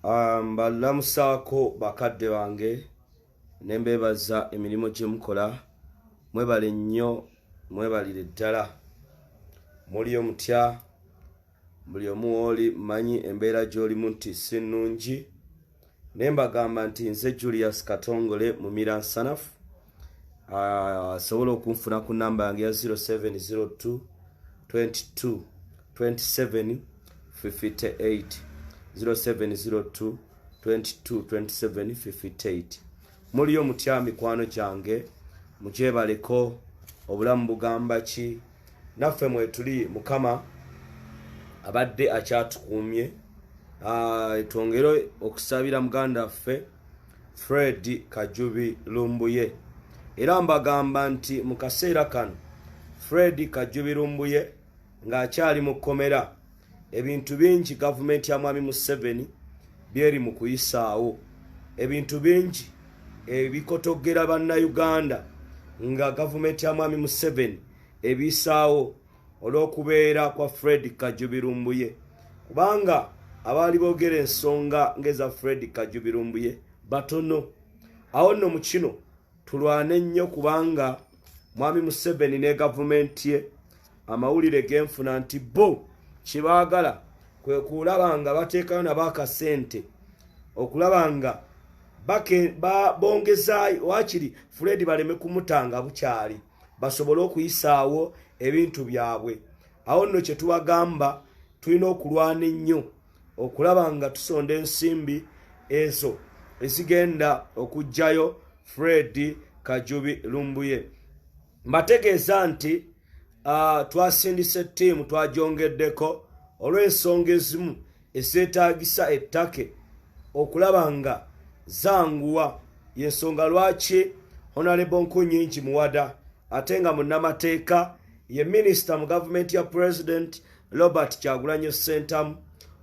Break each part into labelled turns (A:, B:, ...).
A: Mbalamusaako bakadde bange ne mbeebaza emirimu gye mukola. Mwebale nnyo, mwebalire ddala. Muliyo mutya? Buli omu wooli mmanyi embeera gy'olimu nti si nnungi, naye mbagamba nti nze Julius Katongole Mumira Nsanafu. Asobola okunfuna ku namba yange ya 0702 22 27 58, 0702 22 27 58. Muliyo mutya mikwano gyange? Mugyebaleko. Obulamu bugamba ki? Naffe mwetuli, Mukama abadde akyatukuumye. Twongere okusabira muganda waffe Fred Kajubi Lumbuye. Era mbagamba nti mu kaseera kano Fred Kajubi Lumbuye ng'akyali mu kkomera, ebintu bingi gavumenti ya Mwami Museveni byeri mu kuyisaawo, ebintu bingi ebikotogera Bannayuganda nga gavumenti ya Mwami Museveni ebiyisaawo olw'okubeera kwa Fred Kajubi Lumbuye, kubanga abaali boogera ensonga ng'eza Fred Kajubi Lumbuye batono. Awo nno mu kino tulwane nnyo, kubanga Mwami Museveni ne gavumenti ye, amawulire genfuna nti bo kyebaagala kwe kulaba nga bateekayo nabo akasente okulaba nga bongezaayo wakiri Fred baleme kumutanga bukyali, basobole okuyisaawo ebintu byabwe. Awo nno kye tubagamba, tulina okulwana ennyo okulaba nga tusonda ensimbi ezo ezigenda okuggyayo Fred Kajubi Lumbuye. Mbategeeza nti twasindise ttiimu, twagyongeddeko olw'ensonga ezimu ezeetaagisa ettake okulaba nga zanguwa. Yensonga lwaki Honorable Nkunyingi Muwada, ate nga munnamateeka, ye minisita mu gavumenti ya President Robert Kyagulanyi Ssentamu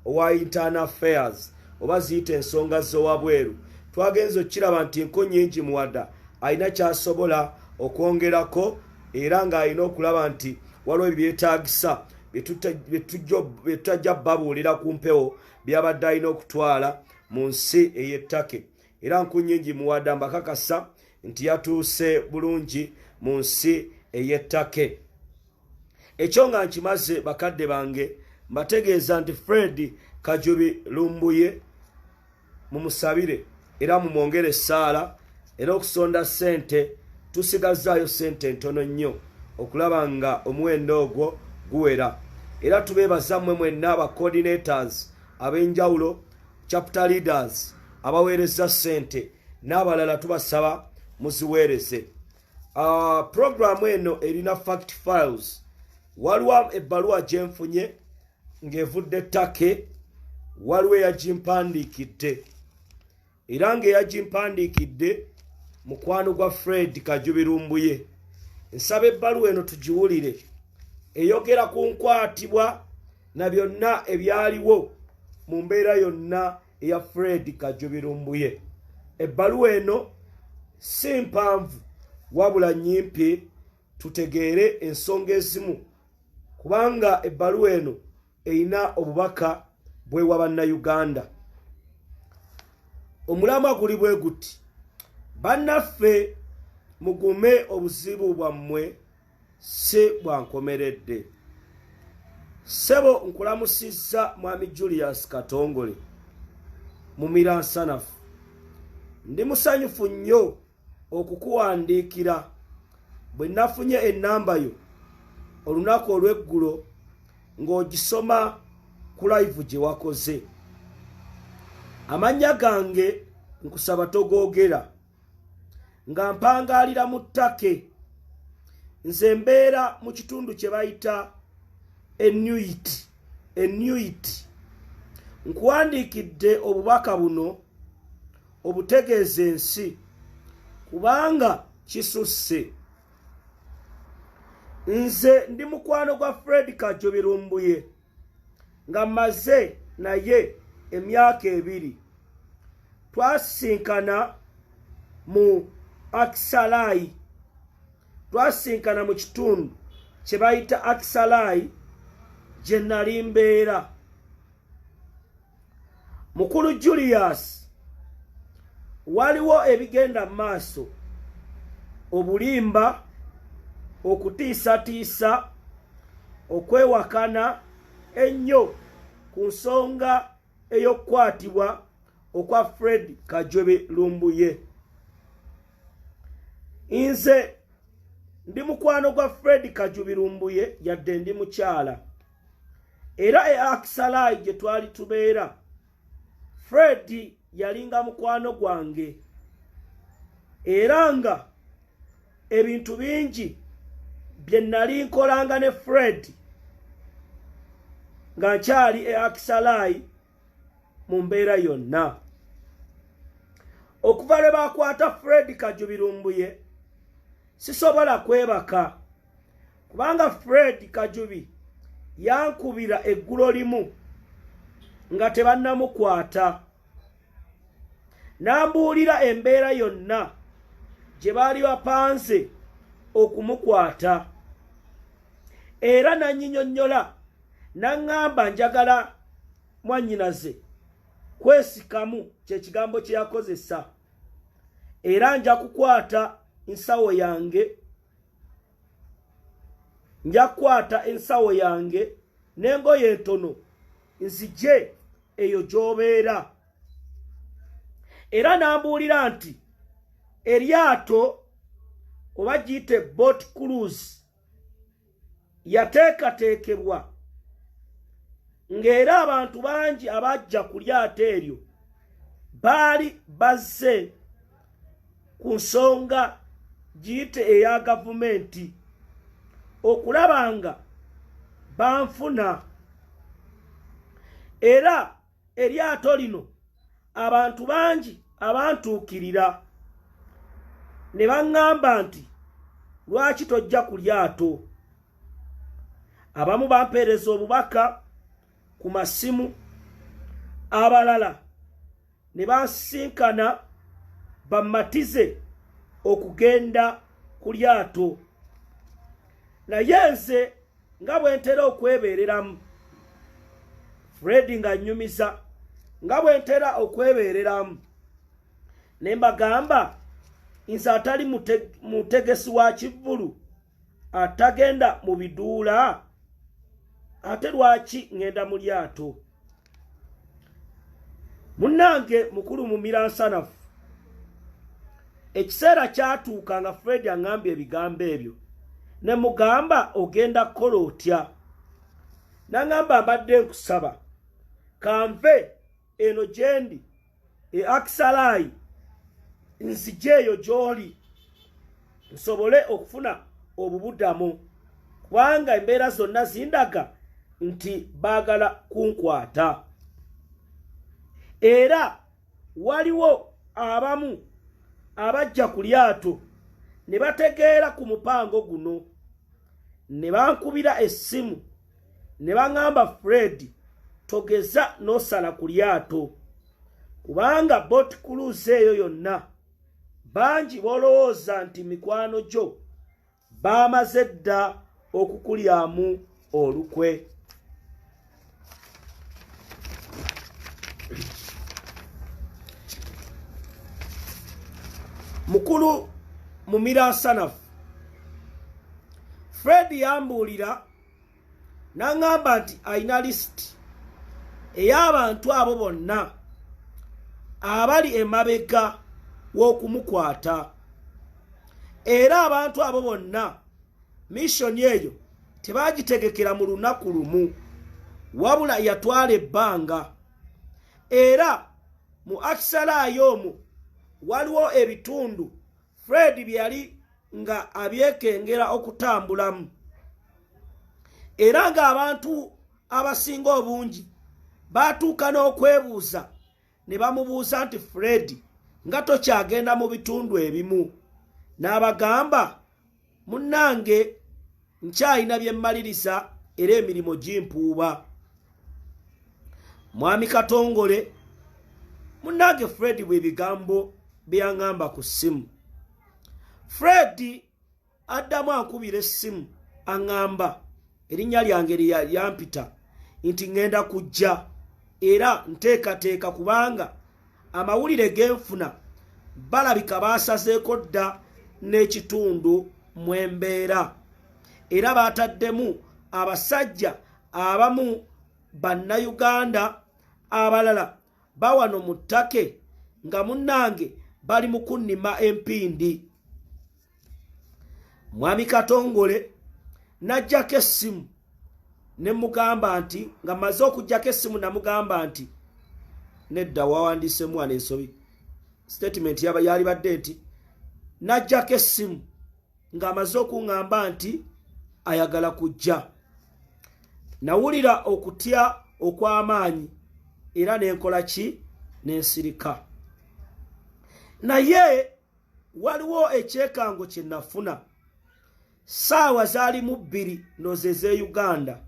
A: owa Internal Affairs, oba ziyita ensonga z'owabweru, twagenza okukiraba nti Nkunyingi Muwada alina kyasobola okwongerako, era ng'alina okulaba nti waliwo ebyetaagisa byetutajja babuulira ku mpewo byabadde alina okutwala mu nsi ey'ettake. Era Nkunyingi Muwada mbakakasa nti yatuuse bulungi mu nsi ey'ettake. Ekyo nga nkimaze, bakadde bange, mbategeeza nti Fred Kajubi Lumbuye mumusabire era mumwongere essaala. Era okusonda ssente, tusigazaayo ssente ntono nnyo okulaba nga omuwendo ogwo guwera. Era tubeebaza mmwe mwenna aba coordinators ab'enjawulo, chapter leaders abaweereza ssente n'abalala, tubasaba muziweereze. Programu eno erina fact files. Waliwo ebbaluwa gyenfunye ng'evudde Turkey, waliwo eyagimpandiikidde, era ng'eyagimpandiikidde mukwano gwa Fred Kajubi Lumbuye. Nsaba ebbaluwa eno tugiwulire. Eyogera ku nkwatibwa na byonna ebyaliwo mu mbeera yonna eya Fred Kajubi Lumbuye. Ebbaluwa eno si mpanvu wabula nnyimpi, tutegeere ensonga ezimu, kubanga ebbaluwa eno erina obubaka bwewa Bannayuganda. Omulamwa guli bwe guti: bannaffe, mugume, obuzibu bwammwe si bwankomeredde. Ssebo, nkulamusizza Mwami Julius Katongole Mumira Nsanafu. Ndi musanyufu nnyo okukuwandiikira bwe nafunye ennamba yo olunaku olw'eggulo ng'ogisoma ku live gye wakoze. Amannya gange nkusaba togoogera. Nga mpangaalira mu Turkey, nze mbeera mu kitundu kye bayita Enuit. Enuit. Nkuwandiikidde obubaka buno obutegeeza ensi kubanga kisusse. Nze ndi mukwano gwa Fred Kajubi Lumbuye nga mmaze naye emyaka 2. Twasisinkana mu Aksalai, twasisinkana mu kitundu kye bayita Aksalai gye nali mbeera. Mukulu Julius, waliwo ebigenda mu maaso, obulimba, okutiisatiisa, okwewakana ennyo ku nsonga ey'okukwatibwa okwa Fred Kajobe Lumbuye. Nze ndi mukwano gwa Fred Kajubi Lumbuye yadde ndi mukyala, era e Akisalayi gye twali tubeera Fred yalinga mukwano gwange, era nga ebintu bingi bye nali nkolanga ne Fred nga nkyali e Akisalayi mu mbeera yonna. Okuva lwe bakwata Fred Kajubi Lumbuye sisobola kwebaka, kubanga Fred Kajubi yankubira eggulo limu nga tebannamukwata, n'ambuulira embeera yonna gye baali bapanze okumukwata, era n'annyinyonnyola n'aŋŋamba njagala mwannyinaze kwesikamu, kye kigambo kye yakozesa, era nja kukwata ensawo yange, nja kukwata ensawo yange n'engoye entono nzije eyo gy'obeera. Era n'ambuulira nti eryato oba giyite boat cruise yateekateekebwa ng'era abantu bangi abajja ku lyato eryo baali bazze ku nsonga giyite eya gavumenti okulaba nga banfuna. Era eryato lino abantu bangi abantuukirira ne baŋŋamba nti lwaki tojja ku lyato. Abamu bampeereza obubaka ku masimu, abalala ne bansisinkana bammatize okugenda ku lyato. Naye nze nga bwe ntera okwebeereramu, Fred nga nnyumiza nga bwe ntera okwebeereramu, ne mbagamba nze atali mutegesi wa kivvulu atagenda mu biduula, ate lwaki ŋŋenda mu lyato? Munnange mukulu Mumira Nsanafu, ekiseera kyatuuka nga Fred aŋŋambye ebigambo ebyo, ne mugamba ogenda kukola otya? N'aŋŋamba mbadde nkusaba kanve eno gye ndi e Akisalayi nzije eyo gy'oli nsobole okufuna obubudamu, kubanga embeera zonna zindaga nti baagala kunkwata. Era waliwo abamu abajja ku lyato ne bategeera ku mupango guno, ne bankubira essimu ne baŋŋamba Fred togeza n'osala ku lyato, kubanga boat cruise eyo yonna bangi b'olowooza nti mikwano gyo baamaze dda okukulyamu olukwe. Mukulu Mumira Nsanafu, Fred yambuulira n'aŋŋamba nti alina lisiti ey'abantu abo bonna abali emabega w'okumukwata, era abantu abo bonna missoni eyo tebagitegekera mu lunaku lumu, wabula yatwala ebbanga. Era mu Akisalayi omwo waliwo ebitundu Fred bye yali nga abyekengera okutambulamu, era ng'abantu abasinga obungi baatuuka n'okwebuuza ne bamubuuza nti Fred nga tokyagenda mu bitundu ebimu, n'abagamba munnange nkyalina bye mmaliriza era emirimu gimpuuba. Mwami Katongole, munnange Fred bwe bigambo bye yaŋŋamba ku ssimu. Fred addamu ankubira essimu aŋŋamba erinnya lyange lyampita nti ŋŋenda kujja. Era nteekateeka kubanga amawulire genfuna balabika baasazeeko dda n'ekitundu mwembeera, era baataddemu abasajja abamu Bannayuganda, abalala bawano mu ttake nga munnange bali mu kunnima empindi. Mwami Katongole n'ajjako essimu ne mugamba nti, nga mmaze okuggyako essimu namugamba nti nedda, wawandiisemu wano ensobi. Statement yaba yalibadde nti n'ajjako essimu ng'amaze okuŋŋamba nti ayagala kujja. Nawulira okutya okw'amaanyi era nenkola ki? Nensirika. Naye waliwo ekyekango kye nafuna. Saawa zaali mu 2 noze ez'e Uganda,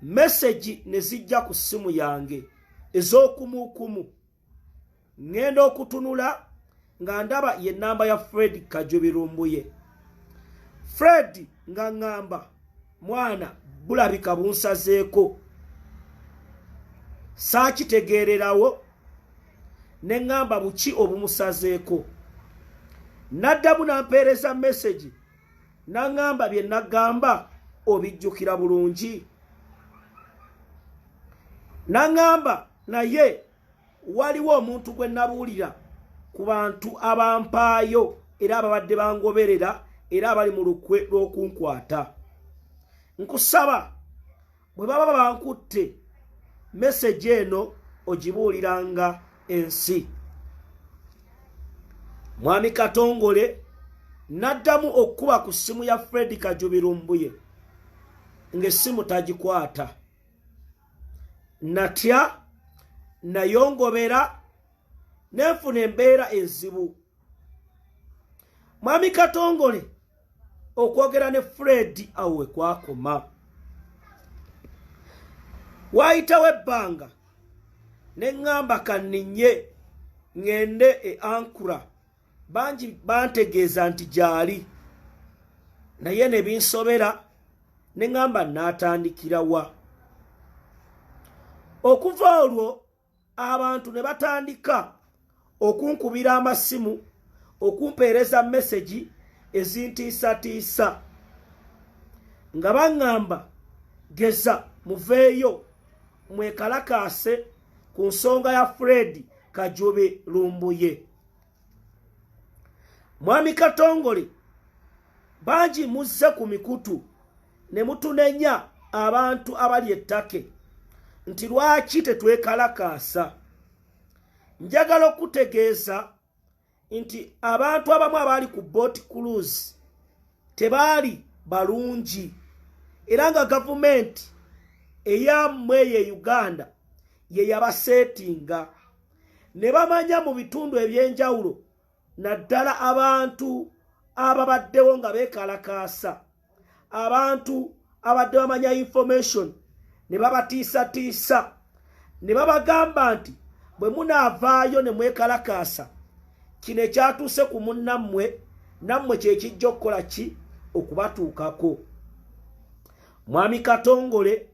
A: mesegi ne zijja ku ssimu yange ez'okumuukumu. Ŋŋenda okutunula nga ndaba ye nnamba ya Fred Kajubi Lumbuye. Fred nga ŋŋamba, mwana bulabika bunsazeeko, saakitegeererawo ne ŋŋamba buki obumusazeeko. N'addamu n'ampeereza mesegi n'aŋŋamba, bye nagamba obijjukira bulungi? N'aŋŋamba, naye waliwo omuntu gwe nabuulira ku bantu abampaayo era ababadde bangoberera era abali mu lukwe lw'okunkwata. Nkusaba bwe baba bankutte, mesegi eno ogibuuliranga ensi. Mwami Katongole n'addamu okukuba ku ssimu ya Fred Kajubi Lumbuye ng'essimu tagikwata. Natya, nayongobera, nenfuna embeera enzibu. Mwami Katongole, okwogera ne Fred awo we kwakoma. Waayitawo ebbanga ne ŋŋamba kanninye ŋŋende e Ankura, bangi bantegeeza nti gyali, naye ne binsobera ne ŋŋamba naatandikira wa. Okuva olwo abantu ne batandika okunkubira amasimu, okumpeereza mesegi ezintiisatiisa nga baŋŋamba, geza muveeyo mwekalakaase ku nsonga ya Fred Kajubi Lumbuye. Mwami Katongole, bangi muzze ku mikutu ne mutunenya abantu abali ettake nti lwaki tetwekalakaasa. Njagala okutegeeza nti abantu abamu abaali ku boat cruise tebaali balungi, era nga gavumenti eyammwe eyo e Uganda ye yabaseetinga ne bamanya mu bitundu ebyenjawulo, naddala abantu ababaddewo nga beekalakaasa, abantu abadde bamanya information ne babatiisatiisa ne babagamba nti bwe munaavaayo ne mwekalakaasa, kino ekyatuuse ku munnammwe nammwe kyekijja okukola ki? Okubatuukako. Mwami Katongole,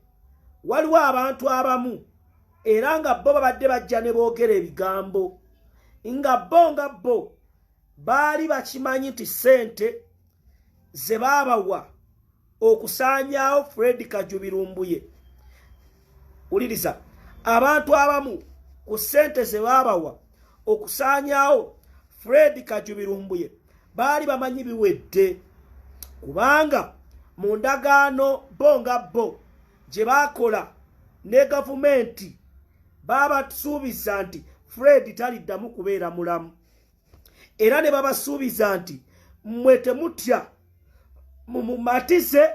A: waliwo abantu abamu era nga bo babadde bajja ne boogera ebigambo nga bo baali bakimanyi nti ssente ze baabawa okusaanyaawo Fred Kajubi Lumbuye. Wuliriza, abantu abamu ku ssente ze baabawa okusaanyaawo Fred Kajubi Lumbuye baali bamanyi biwedde, kubanga mu ndagaano bo nga bo gye baakola ne gavumenti baabasuubiza nti Fred taliddamu kubeera mulamu, era ne babasuubiza nti mmwe temutya, mumumatize,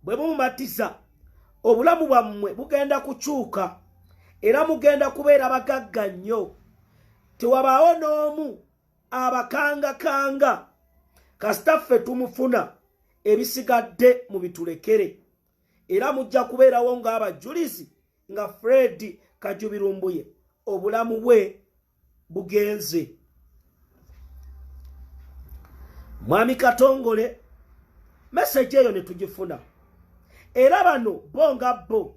A: bwe mumumatiza obulamu bwammwe bugenda kukyuka era mugenda kubeera bagagga nnyo, tewabaawo n'omu abakangakanga, kasita ffe tumufuna ebisigadde mubitulekere, era mujja kubeerawo ng'abajulizi nga Fred Kajubi Lumbuye obulamu bwe bugenze. Mwami Katongole, meseji eyo ne tugifuna, era bano bo nga bo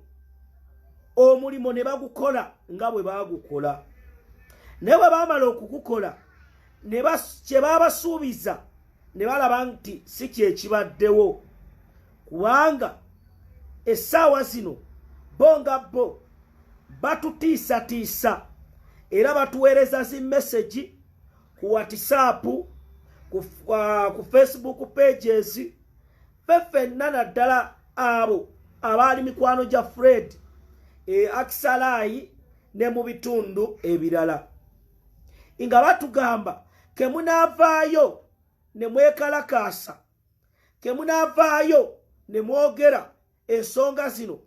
A: Omulimu ne bagukola nga bwe baagukola, naye bwe baamala okugukola kye baabasuubiza ne balaba nti si kye kibaddewo, kubanga essaawa zino bo nga bo batutiisatiisa era batuweereza zi message ku WhatsApp, ku Facebook pages. Ffe ffenna, naddala abo abaali mikwano gya Fred Akisalaayi ne mu bitundu ebirala, nga batugamba kemunaavaayo ne mwekalakaasa, kemunaavaayo ne mwogera ensonga zino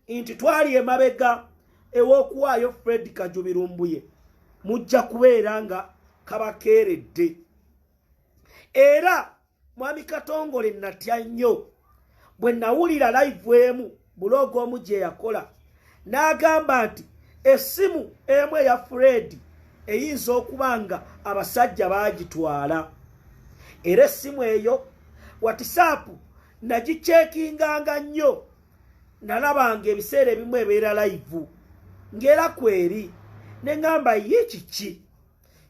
A: nti twali emabega ew'okuwaayo Fred Kajubi Lumbuye, mujja kubeera nga kabakeeredde. Era mwami Katongole, natya nnyo bwe nawulira live emu blogger omu gye yakola n'agamba nti essimu emu eya Fred eyinza okuba nga abasajja baagitwala. Era essimu eyo WhatsApp nagikyekinganga nnyo, nalabanga ebiseera ebimu ebeera live ng'era kweri, ne ŋŋamba, ye kiki?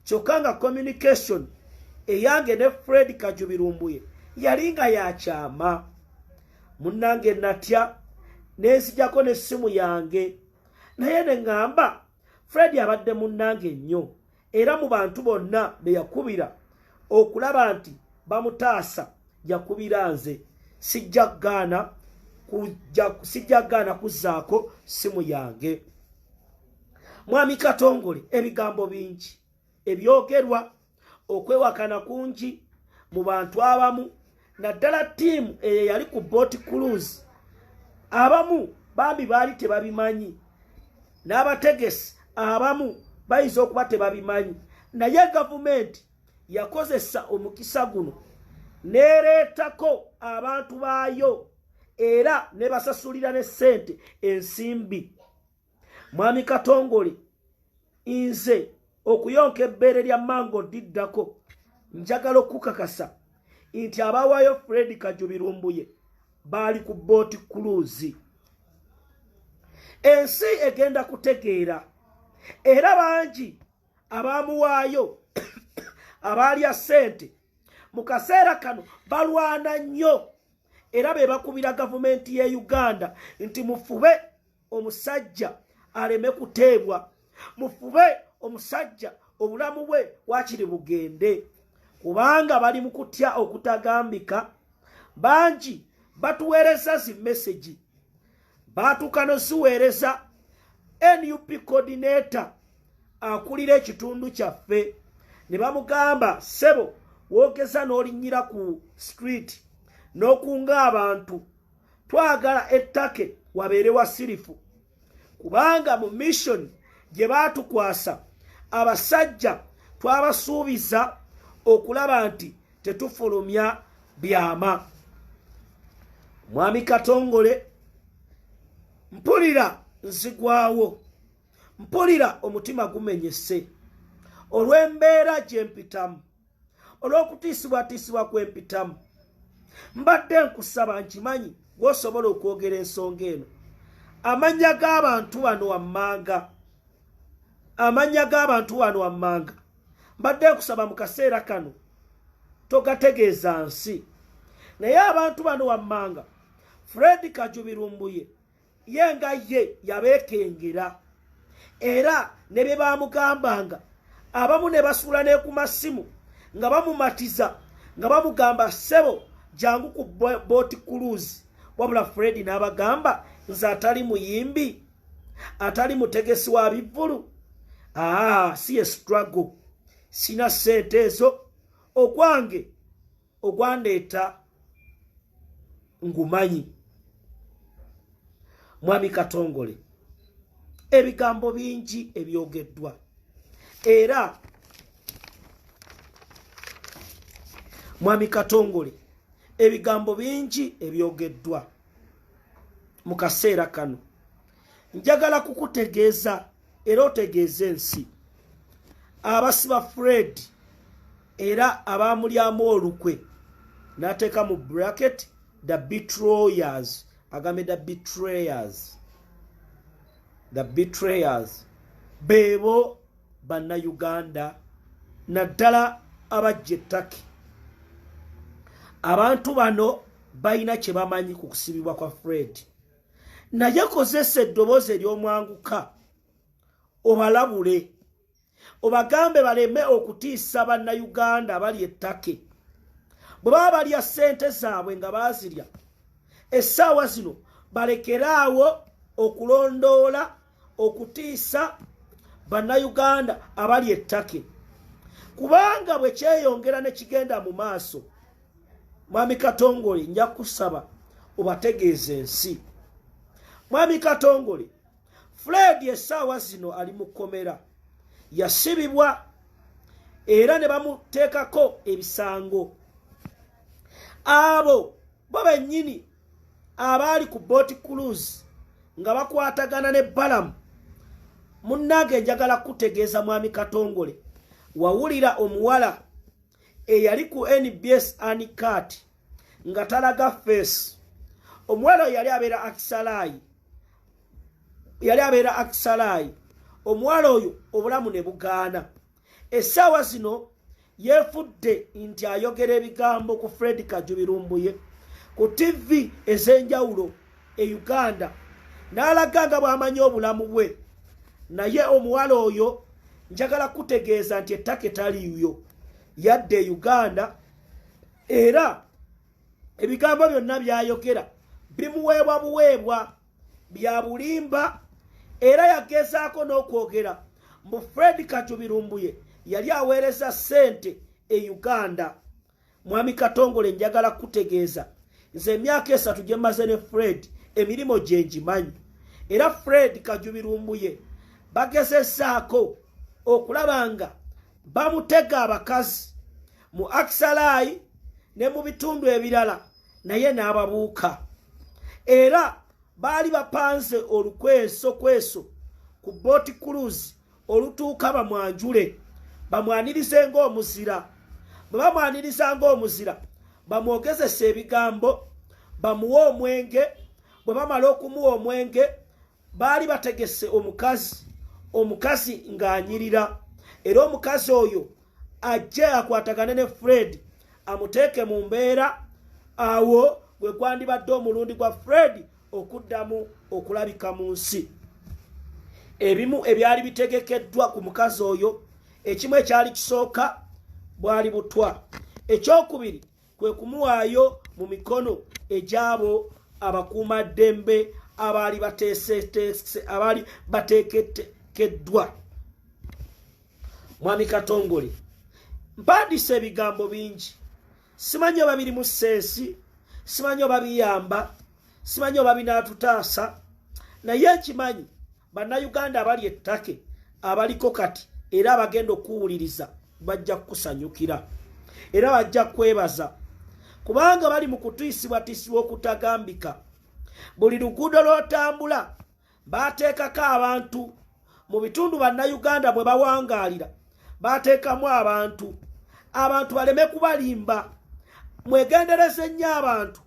A: Kyokka nga communication eyange ne Fred Kajubi Lumbuye yali nga yakyama. Munnange, natya nenzijako n'essimu yange, naye ne ŋŋamba Fred abadde munnange nnyo, era mu bantu bonna be yakubira okulaba nti bamutaasa yakubira nze. Sijja gaana kuzzaako simu yange. Mwami Katongole, ebigambo bingi ebyogerwa, okwewakana kungi mu bantu abamu, naddala ttiimu eyo yali ku boat cruise. Abamu bambi baali tebabimanyi, n'abategesi abamu bayinza okuba tebabimanyi, naye gavumenti yakozesa omukisa guno n'ereetako abantu baayo era ne basasulira ne ssente ensimbi. Mwami Katongole, nze okuyonka ebbeere lya mango diddako, njagala okukakasa nti abawaayo Fred Kajubi Lumbuye baali ku boat cruise. Ensi egenda kutegeera, era bangi abamuwaayo abaalya ssente mu kaseera kano balwana nnyo, era be bakubira gavumenti ye Uganda nti mufube omusajja aleme kuteebwa, mufube omusajja obulamu bwe wakiri bugende, kubanga bali mu kutya okutagambika. Bangi batuweereza zi message, baatuuka noziweereza NUP coordinator akulira ekitundu kyaffe ne bamugamba, "Ssebo, woogeza n'olinnyira ku street n'okunga abantu, twagala ettake wabeere wasirifu, kubanga mu mission gye baatukwasa abasajja twabasuubiza okulaba nti tetufulumya byama." Mwami Katongole, mpulira nzigwawo, mpulira omutima gumenyese olw'embeera gye mpitamu, olw'okutiisibwatiisibwa kwempitamu. Mbadde nkusaba, nkimanyi gwosobola okwogera ensonga eno, amannya g'abantu bano wammanga, amannya g'abantu bano wammanga, mbadde nkusaba mu kaseera kano togategeeza nsi, naye abantu bano wammanga Fred Kajubi Lumbuye ye nga ye yabeekengera, era ne bye baamugambanga abamu ne basuula ne ku masimu nga bamumatiza nga bamugamba, "Ssebo, jangu ku boat cruise." Wabula Fred n'abagamba, "Nze atali muyimbi, atali mutegesi wa bivvulu, aa si ye struggle, sina ssente ezo, ogwange ogwandeeta ngumanyi." Mwami Katongole, ebigambo bingi ebyogeddwa, era mwami Katongole, ebigambo bingi ebyogeddwa mu kaseera kano. Njagala kukutegeeza era otegeeze ensi, abasiba Fred era abamulyamu olukwe, n'ateeka mu bracket "the betrayers", agambe "the betrayers", The betrayers beebo Bannayuganda, naddala abajja ettaki. Abantu bano balina kye bamanyi ku kusibibwa kwa Fred, naye kozesa eddoboozi ery'omwanguka obalabule, obagambe baleme okutiisa Bannayuganda abali ettake. Bwe baba balya ssente zaabwe nga baazirya, essaawa zino balekeraawo okulondoola okutiisa Bannayuganda abali ettake, kubanga bwe kyeyongera ne kigenda mu maaso. Mwami Katongole, nja kusaba obategeeza ensi. Mwami Katongole, Fred essaawa zino ali mu kkomera, yasibibwa era ne bamuteekako ebisango. Abo bo bennyini abaali ku boat cruise nga bakwatagana ne Balamu. Munnange, njagala kutegeeza, Mwami Katongole, wawulira omuwala eyali ku NBS Uncut nga talaga face? Omuwala oyo yali abeera Akisalaayi, yali abeera Akisalaayi. Omuwala oyo obulamu ne bugaana. Essaawa zino yeefudde nti ayogera ebigambo ku Fred Kajubi Lumbuye ku TV ez'enjawulo e Uganda, n'alaga nga bw'amanyi obulamu bwe. Naye omuwala oyo njagala kutegeeza nti ettaka etaliiyo, yadde e Uganda, era ebigambo byonna byayogera bimuweebwa buweebwa, bya bulimba. Era yagezaako n'okwogera mbu Fred Kajubi Lumbuye yali aweereza ssente e Uganda. Mwami Katongole, njagala kutegeeza, nze emyaka 3 gye mmaze ne Fred, emirimu gye ngimanyi. Era Fred Kajubi Lumbuye bagezesaako okulaba nga bamutega abakazi mu Akisalaayi ne mu bitundu ebirala, naye n'ababuuka. Era baali bapanze olukweso kweso ku boat cruise olutuuka bamwanjule, bamwanirize ng'omuzira. Bwe bamwaniriza ng'omuzira, bamwogezesa ebigambo, bamuwe omwenge. Bwe bamala okumuwa omwenge, baali bategese omukazi, omukazi ng'anyirira, era omukazi oyo ajje akwatagane ne Fred amuteeke mu mbeera. Awo gwe gwandibadde omulundi gwa Fred okuddamu okulabika mu nsi. Ebimu ebyali bitegekeddwa ku mukazi oyo, ekimu ekyali kisooka bwali butwa, ekyokubiri kwe kumuwaayo mu mikono egy'abo abakuumaddembe abaali bateeseteese, abaali bateeketekeddwa. Mwami Katongole, mpandiisa ebigambo bingi, simanyi oba birimu sense, simanyi oba biyamba, simanyi oba binaatutaasa, naye nkimanyi Bannayuganda abali ettake abaliko kati era abagenda okuwuliriza bajja kukusanyukira era bajja kwebaza, kubanga bali mu kutiisibwatiisibwa okutagambika. Buli luguudo lw'otambula bateekako abantu. Mu bitundu Bannayuganda bwe bawangaalira bateekamu abantu, abantu baleme kubalimba. Mwegendereze nnyo abantu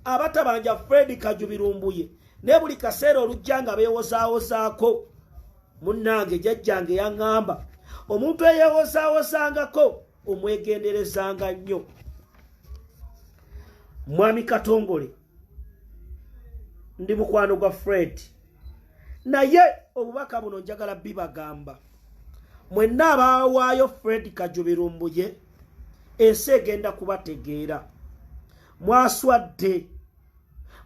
A: abatabanja Fred Kajubi Lumbuye, naye buli kaseera olujja nga beewozaawozaako. Munnange, jjajjange yaŋŋamba, omuntu eyeewozaawozangako omwegenderezanga nnyo. Mwami Katongole, ndi mukwano gwa Fred, naye obubaka buno njagala bibagamba mwenna abaawaayo Fred Kajubi Lumbuye. Ensi egenda kubategeera. Mwaswadde,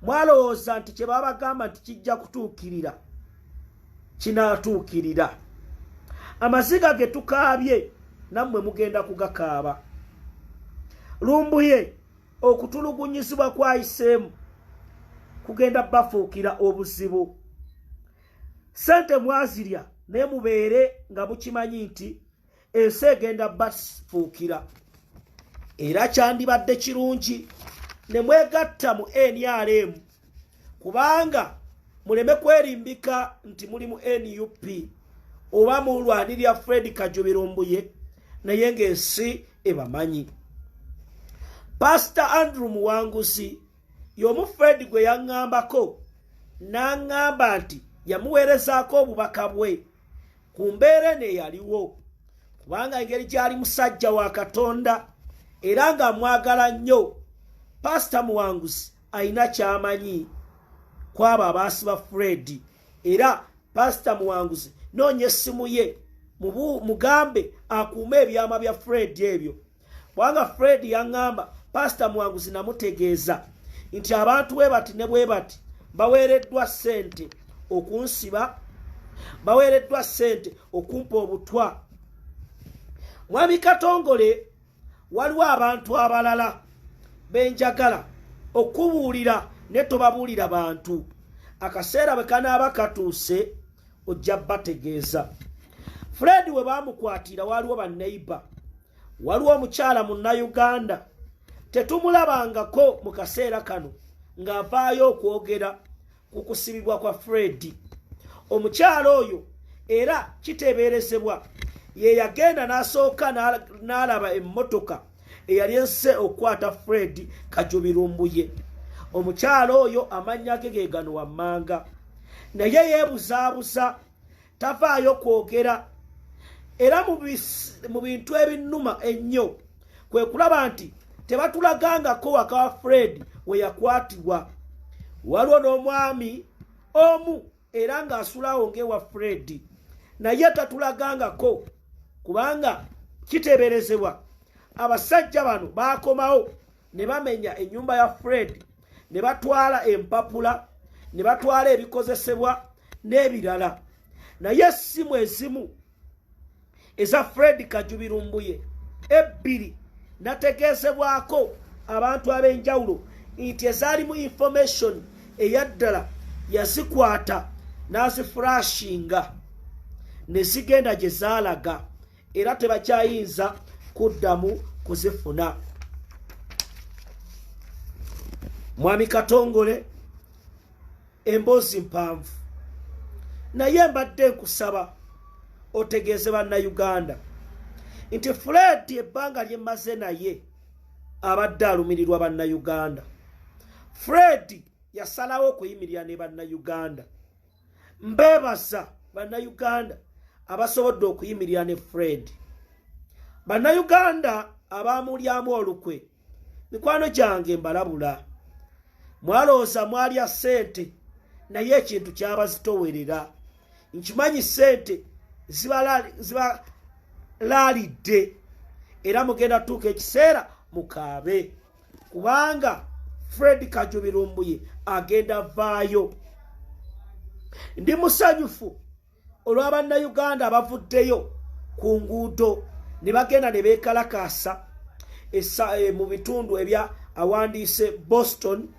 A: mwalowooza nti kye babagamba nti kijja kutuukirira kinaatuukirira. Amaziga ge tukaabye nammwe mugenda kugakaaba. Lumbuye okutulugunyizibwa kwayiseemu kugenda bafuukira obuzibu. Sente mwazirya, naye mubeere nga mukimanyi nti ensi egenda bafuukira. Era kyandibadde kirungi ne mwegatta mu NRM, kubanga muleme kwerimbika nti muli mu NUP oba mulwanirira Fred Kajubi Lumbuye, naye ng'ensi ebamanyi. Pasita Andrew Muwanguzi y'omu Fred gwe yaŋŋambako n'aŋŋamba nti Yamuweerezaako obubaka bwe ku mbeera eno eyaliwo, kubanga engeri gyali musajja wa Katonda era ng'amwagala nnyo, Pasita Muwanguzi alina kyamanyi kwabo abaasiba Fred. Era Pasita Muwanguzi noonya essimu ye, mugambe akuume ebyama bya Fred ebyo, kubanga Fred yaŋŋamba Pasita Muwanguzi namutegeeza nti abantu bwe bati ne bwe bati baweereddwa ssente okunsiba, baweereddwa ssente okumpa obutwa. Mwami Katongole, waliwo abantu abalala benjagala okubuulira ne tobabuulira bantu. Akaseera bwe kanaaba katuuse ojja bategeeza. Fred we baamukwatira waliwo banneiba, waliwo omukyala Munnayuganda tetumulabangako mu kaseera kano ng'avaayo okwogera ku kusibibwa kwa Fred. Omukyala oyo era kiteeberezebwa ye yagenda n'asooka n'alaba emmotoka eyali esse okukwata Fred Kajubi Lumbuye. Omukyala oyo amannya ge ge gano wammanga, naye yeebuzaabuza, tavaayo kwogera. Era mu bintu ebinnuma ennyo kwe kulaba nti tebatulagangako waka wa Fred we yakwatibwa. Waliwo n'omwami omu era ng'asulawo ng'ewa Fred, naye tatulagangako, kubanga kiteeberezebwa abasajja bano baakomawo ne bamenya ennyumba ya Fred ne batwala empapula ne batwala ebikozesebwa n'ebirala. Naye essimu ezimu eza Fred Kajubi Lumbuye ebbiri nategeezebwako abantu ab'enjawulo nti ezaalimu information eyaddala yazikwata n'azifurashinga ne zigenda gye zaalaga, era tebakyayinza kuddamu kuzifuna. Mwami Katongole, emboozi mpanvu, naye mbadde nkusaba otegeeze Bannayuganda nti Fred ebbanga lye mmaze naye abadde alumirirwa Bannayuganda. Fred yasalawo okuyimirira ne Bannayuganda. Mbeebaza Bannayuganda abasobodde okuyimirira ne Fred. Bannayuganda abaamulyamu olukwe, mikwano gyange, mbalabula, mwalowooza mwalya ssente, naye ekintu kyabazitowerera. Nkimanyi ssente zibalaalidde, era mugenda tuuka ekiseera mukaabe, kubanga Fred Kajubi Lumbuye agenda vaayo. Ndi musanyufu olwa Bannayuganda abavuddeyo ku nguudo ne bagenda ne beekalakaasa mu bitundu ebya awandiise Boston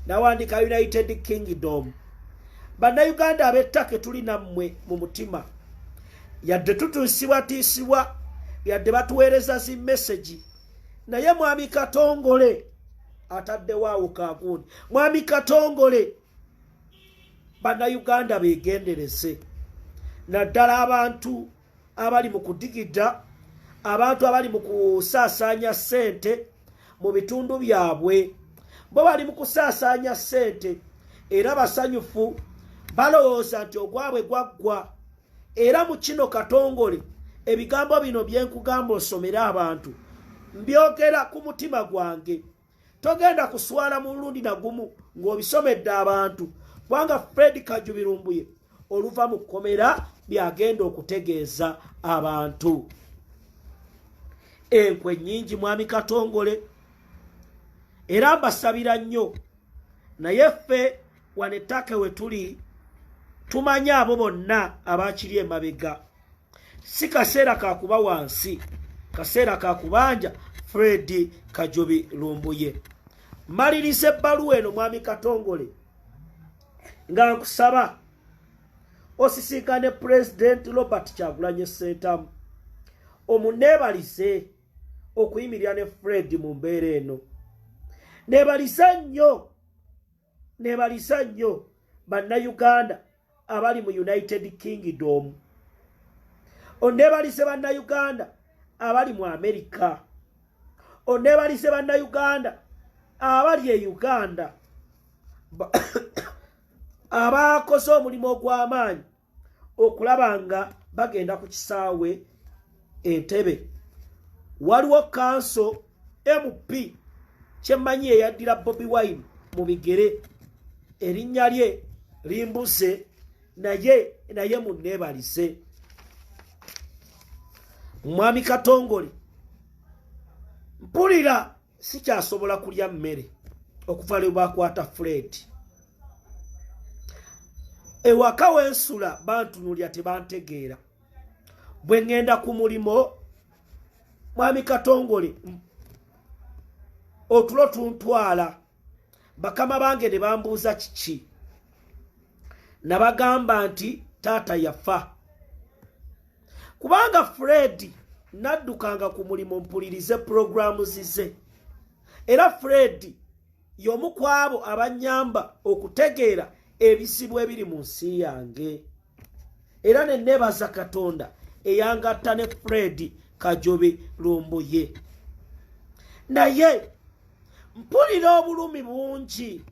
A: n'awandiika United Kingdom. Bannayuganda ab'ettaka, tuli nammwe mu mutima, yadde tutuusibwatiisibwa, yadde batuweereza zi message. Naye Mwami Katongole ataddewo awo kagundi. Mwami Katongole, Bannayuganda beegendereze, naddala abantu abali mu kudigida, abantu abali mu kusaasaanya ssente mu bitundu byabwe. Bo bali mu kusaasaanya ssente era basanyufu, balowooza nti ogwabwe gwaggwa. Era mu kino, Katongole, ebigambo bino byenkugamba osomere abantu, mbyogera ku mutima gwange. Togenda kuswala mulundi nagumu ng'obisomedde abantu, kubanga Fred Kajubi Lumbuye oluva mu kkomera byagenda okutegeeza abantu. Enkwe nnyingi, Mwami Katongole, era mbasabira nnyo, naye ffe wano ettaka we tuli tumanyi abo bonna abakiri emabega. Si kaseera kakuba wansi, kaseera kakubanja Fred Kajubi Lumbuye. Maliriza ebbaluwa eno, Mwami Katongole, nga nkusaba osisinkane Pulezidenti Robert Kyagulanyi Ssentamu, omuneebalize okuyimirira ne Fred mu mbeera eno. Neebaliza nnyo, neebaliza nnyo Bannayuganda abali mu United Kingdom, oneebalize Bannayuganda abali mu Amerika, oneebalize Bannayuganda abali e Uganda. Abakoze omulimu ogw'amaanyi okulaba nga bagenda ku kisaawe Entebbe. Waliwo kanso MP kyemmanyi eyaddira Bobi Wine mu bigere, erinnya lye limbuze, naye munneebalize. Mwami Katongole, mpulira sikyasobola kulya mmere okuva lwe bakwata Fred. Ewaka wensula bantunulya tebantegeera. Bwe ŋŋenda ku mulimo, Mwami Katongole, otulo tuntwala. Bakama bange ne bambuuza kiki, nabagamba nti taata yafa. Kubanga Fred naddukanga ku mulimu mpulirize pulogulaamu zize, era Fred y'omu ku abo abannyamba okutegeera ebizibu ebiri mu nsi yange. Era ne neebaza Katonda eyangatta ne Fred Kajobe Lumbuye. Naye mpulira obulumi bungi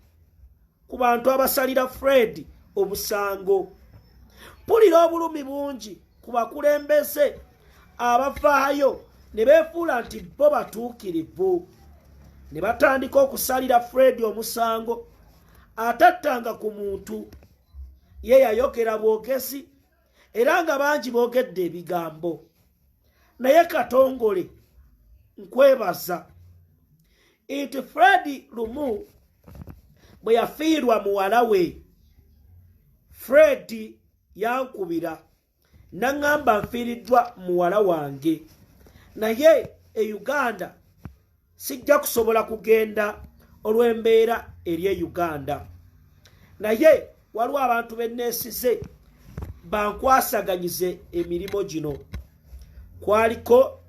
A: ku bantu abasalira Fred omusango. Mpulira obulumi bungi ku bakulembeze abavaayo ne beefuula nti bo batuukirivu, ne batandika okusalira Fred omusango atattanga ku muntu. Ye yayogera bwogezi, era nga bangi boogedde ebigambo. Naye Katongole, nkwebaza nti Fred lumu bwe yafiirwa muwala we, Fred yankubira naŋŋamba nfiiriddwa muwala wange, naye e Uganda sijja kusobola kugenda olw'embeera eri e Uganda, naye waliwo abantu be neesize bankwasaganyize emirimu gino. Kwaliko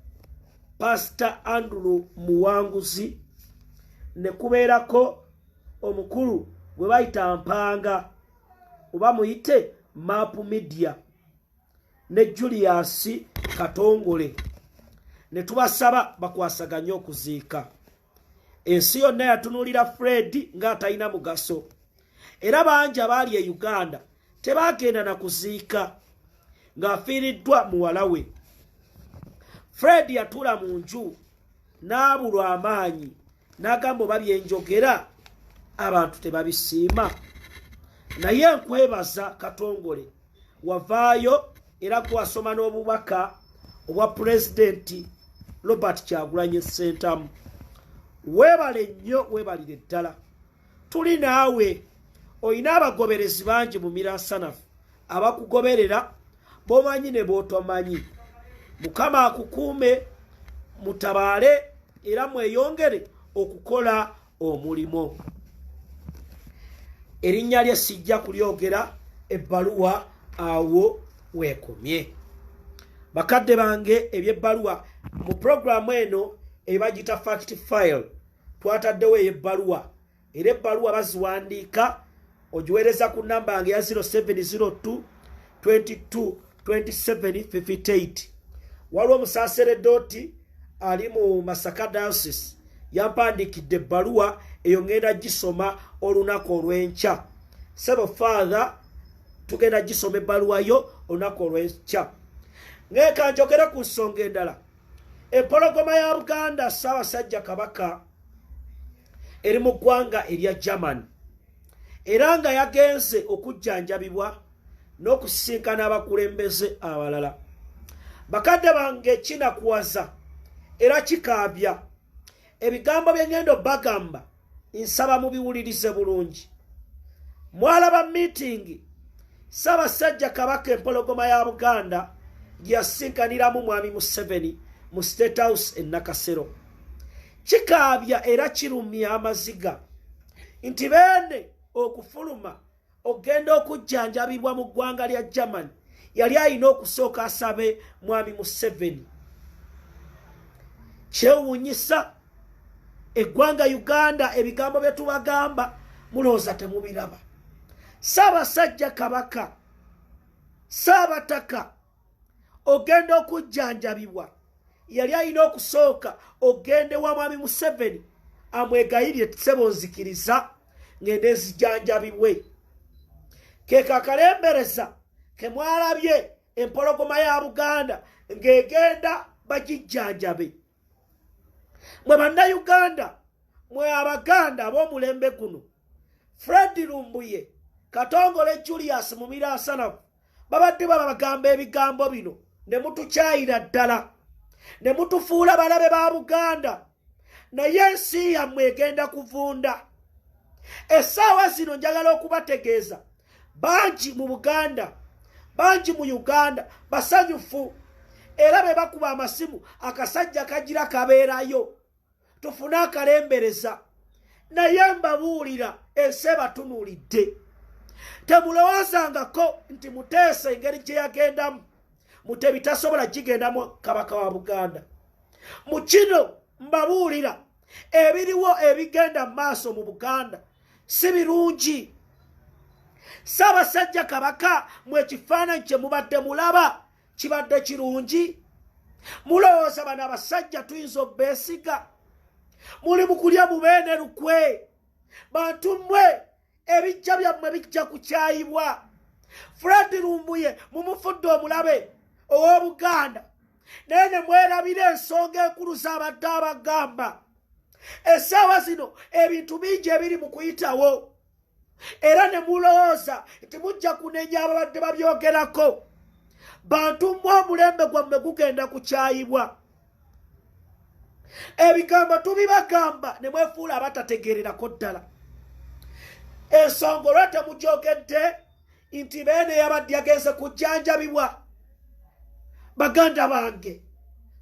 A: Pasita Andrew Muwanguzi, ne kubeerako omukulu gwe bayita Mpanga oba muyite Map Media, ne Julius Katongole, ne tubasaba bakwasaganye okuziika. Ensi yonna yatunuulira Fred ng'atalina mugaso, era bangi abaali e Uganda tebagenda na kuziika ng'afiiriddwa muwala we. Fred yatuula mu nju n'abulwa amaanyi, n'agamba oba byenjogera abantu tebabisiima. Naye nkwebaza Katongole, wavaayo era gwasoma n'obubaka obwa Pulezidenti Robert Kyagulanyi Ssentamu. Weebale nnyo, weebalire ddala, tuli naawe. Olina abagoberezi bangi mu Mirasanafu abakugoberera, bomanyi ne bootomanyi. Mukama akukuume, mutabaale era mweyongere okukola omulimu. Erinnya lye sijja kulyogera, ebbaluwa awo weekomye. Bakadde bange, eby'ebbaluwa mu pulogulaamu eno ebagita fact file, twataddewo ey'ebbaluwa, era ebbaluwa baziwandiika ogiweereza ku namba yange ya 0702 22 27 58. Waliwo omusaseredoti ali mu Masaka Diocese yampandiikidde ebbaluwa eyo, ngenda gisoma olunaku olw'enkya. Sebo Father, tugenda gisoma ebbaluwa yo olunaku olw'enkya. Ngeeka njogere ku nsonga endala. Empologoma ya Buganda, Ssaabasajja Kabaka, eri mu ggwanga erya Germany, era nga yagenze okujjanjabibwa n'okusisinkana abakulembeze abalala. Bakadde bange, kinakuwaza era kikaabya ebigambo bye ngenda bagamba, nsaba mubiwulirize bulungi. Mwalaba miitingi Ssaabasajja Kabaka empologoma ya Buganda gye yasinkaniramu Mwami Museveni mu State House e Nakasero. Kikaabya era kirumya amaziga nti beene okufuluma okugenda okujjanjabibwa mu ggwanga lya Germany yali alina okusooka asabe Mwami Museveni. Kyewuunyisa eggwanga Uganda, ebigambo bye tubagamba mulowooza temubiraba. Ssaabasajja Kabaka, Ssaabataka ogenda okujjanjabibwa yali alina okusooka ogende wa Mwami Museveni amwegayirire, ssebo nzikiriza ngende nzijanjabibwe. Ke kakalembereza ke mwalabye empologoma ya Buganda ng'egenda bagijjanjabe. Mwe Bannayuganda, mwe Abaganda ab'omulembe guno, Fred Lumbuye, Katongole Julius Mumira Asanafu babadde babagamba ebigambo bino ne mutukyayira ddala ne mutufuula balabe ba Buganda, naye ensi yammwe egenda kuvunda. Essaawa zino njagala okubategeeza bangi mu Buganda, bangi mu Uganda basanyufu, era be bakuba amasimu akasajja kagira kabeerayo tufune akalembereza. Naye mbabuulira ensi ebatunuulidde. Temulowoozangako nti Muteesa engeri gye yagendamu Mutebi tasobola gigendamu kabaka wa Buganda. Mu kino mbabuulira ebiriwo ebigenda mu maaso mu Buganda si birungi. Ssaabasajja Kabaka mwe ekifaananyi kye mubadde mulaba kibadde kirungi? Mulowooza bano abasajja tuyinza obbeesiga? Muli mu kulya mubeene lukwe. Bantu mmwe ebijja byammwe bijja kukyayibwa. Fred Lumbuye mumufudde omulabe ow'Obuganda, naye ne mwerabira ensonga enkulu z'abadde abagamba. Essaawa zino ebintu bingi ebiri mu kuyitawo, era ne mulowooza nti mujja kunenya ababadde babyogerako. Bantu mmwe omulembe gwammwe gugenda kukyayibwa. Ebigambo tubibagamba ne mwefuula abatategeererako ddala. Ensonga olwa temugyogedde nti Beene yabadde yagenze kujjanjabibwa. Baganda bange,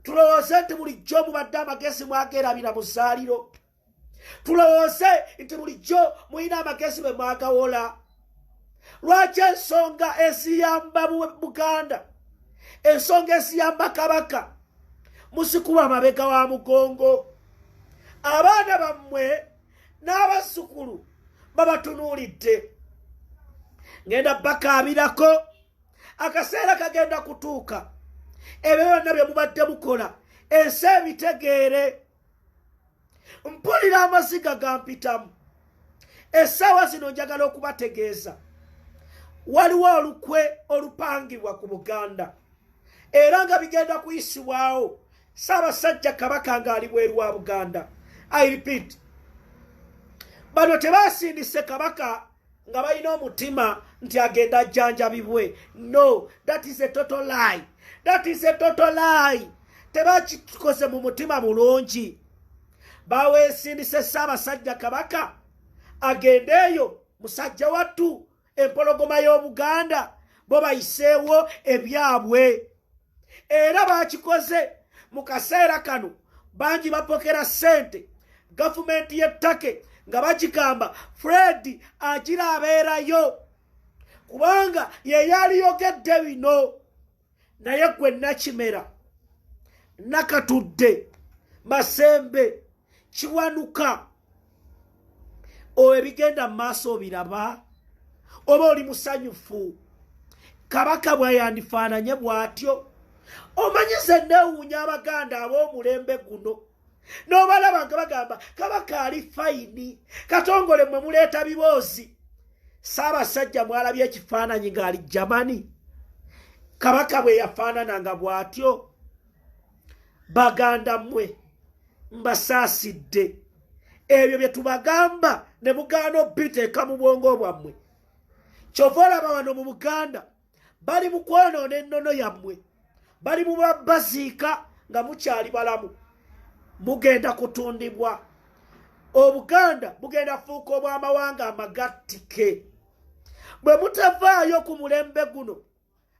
A: tulowooze nti bulijjo mubadde amagezi mwagerabira mu zzaaliro. Tulowooze nti bulijjo mulina amagezi bwe mwagawola. Lwaki ensonga eziyamba Buganda, ensonga eziyamba Kabaka muzikuba amabega wa mugongo? Abaana bammwe n'abazzukulu babatunuulidde. Ngenda bakaabirako, akaseera kagenda kutuuka ebyo byonna bye mubadde mukola ensi ebitegeere. Mpulira amaziga gampitamu. Essaawa zino njagala okubategeeza waliwo olukwe olupangibwa ku Buganda, era nga bigenda kuyisibwawo Ssaabasajja Kabaka ng'ali bweru wa Buganda. I repeat, bano tebasindise Kabaka nga balina omutima nti agenda ajjanjabibwe. No, that is a total lie, that is a total lie. Tebakikoze mu mutima mulungi. Baweesindise Ssaabasajja Kabaka agende eyo, musajja wattu empologoma y'Obuganda, bo bayiseewo ebyabwe. Era bakikoze mu kaseera kano bangi bapokera ssente gavumenti y'ettake nga bagigamba Fred agira abeerayo kubanga ye yaliyogedde bino. Naye gwe Nakimera, Nakatudde, Masembe, Kiwanuka, oyo ebigenda mu maaso obiraba oba oli musanyufu? Kabaka bwayandifaananye bw'atyo. Omanyize neewuunya Abaganda ab'omulembe guno n'obalaba nga bagamba Kabaka ali fine. Katongole mwe muleeta biboozi. Ssaabasajja mwalabye ekifaananyi ng'ali Germany, Kabaka bwe yafaanana nga bw'atyo. Baganda mmwe mbasaasidde, ebyo bye tubagamba ne mugaana obiteeka mu bwongo bwammwe. Kyova olaba wano mu Buganda bali mu kwonoona ennono yammwe, bali mu babaziika nga mukyali balamu. Mugenda kutundibwa. Obuganda bugenda fuuka obw'amawanga amagattike bwe mutavaayo ku mulembe guno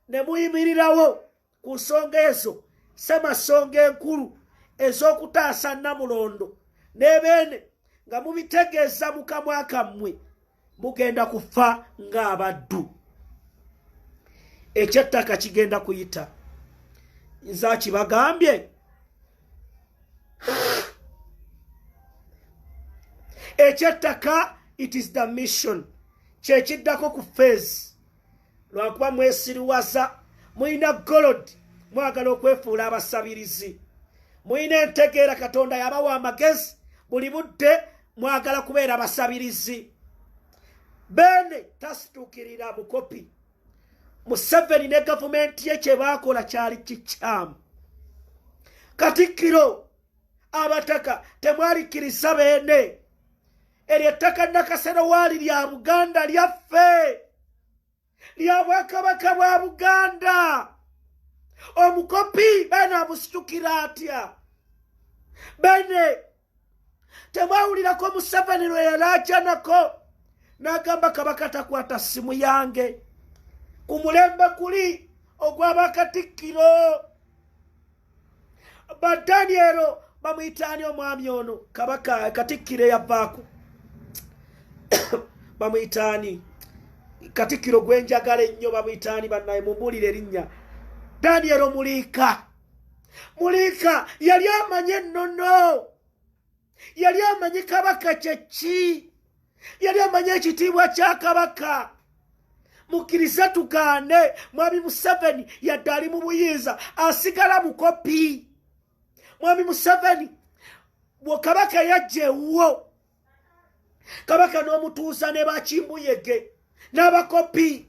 A: ne muyimirirawo ku nsonga ezo, ssemasonga enkulu ez'okutaasa Nnamulondo n'Ebeene, nga mubitegeeza mu kamwa kammwe. Mugenda kufa ng'abaddu. Ekyettaka kigenda kuyita, nze akibagambye. Ekyettaka, it is the mission, kyekiddako ku phase, lwakuba mwesiriwaza. Mulina gold, mwagala okwefuula abasabirizi. Mulina entegeera, Katonda yabawa amagezi, buli budde mwagala kubeera basabirizi. Beene tasitukirira bukopi. Museveni ne gavumenti ye kye baakola kyali kikyamu. Katikkiro, abataka temwalikkiriza Beene. Eryo ettaka Nakasero waali lya Buganda, lyaffe, lya Bwakabaka bwa Buganda. Omukopi Beene amusitukira atya? Beene temwawulirako Museveni lwe yalaajanako n'agamba Kabaka takwata ssimu yange ku mulembe guli ogw'abakatikkiro ba Daniero bamuyitaani? Omwami ono kabaka katikkiro eyavaako bamuyitaani? Katikkiro gwenjagala ennyo bamuyitaani? Bannaye, mumbuulire erinnya. Daniero Muliika. Muliika yali amanyi ennono, yali amanyi kabaka kyeki, yali amanyi ekitiibwa kya kabaka. Mukkirize tugaane, mwami Museveni yadde ali mu buyinza asigala mukopi. Mwami Museveni, bwe kabaka yajja ewuwo, kabaka n'omutuuza ne bakimbuyege n'abakopi,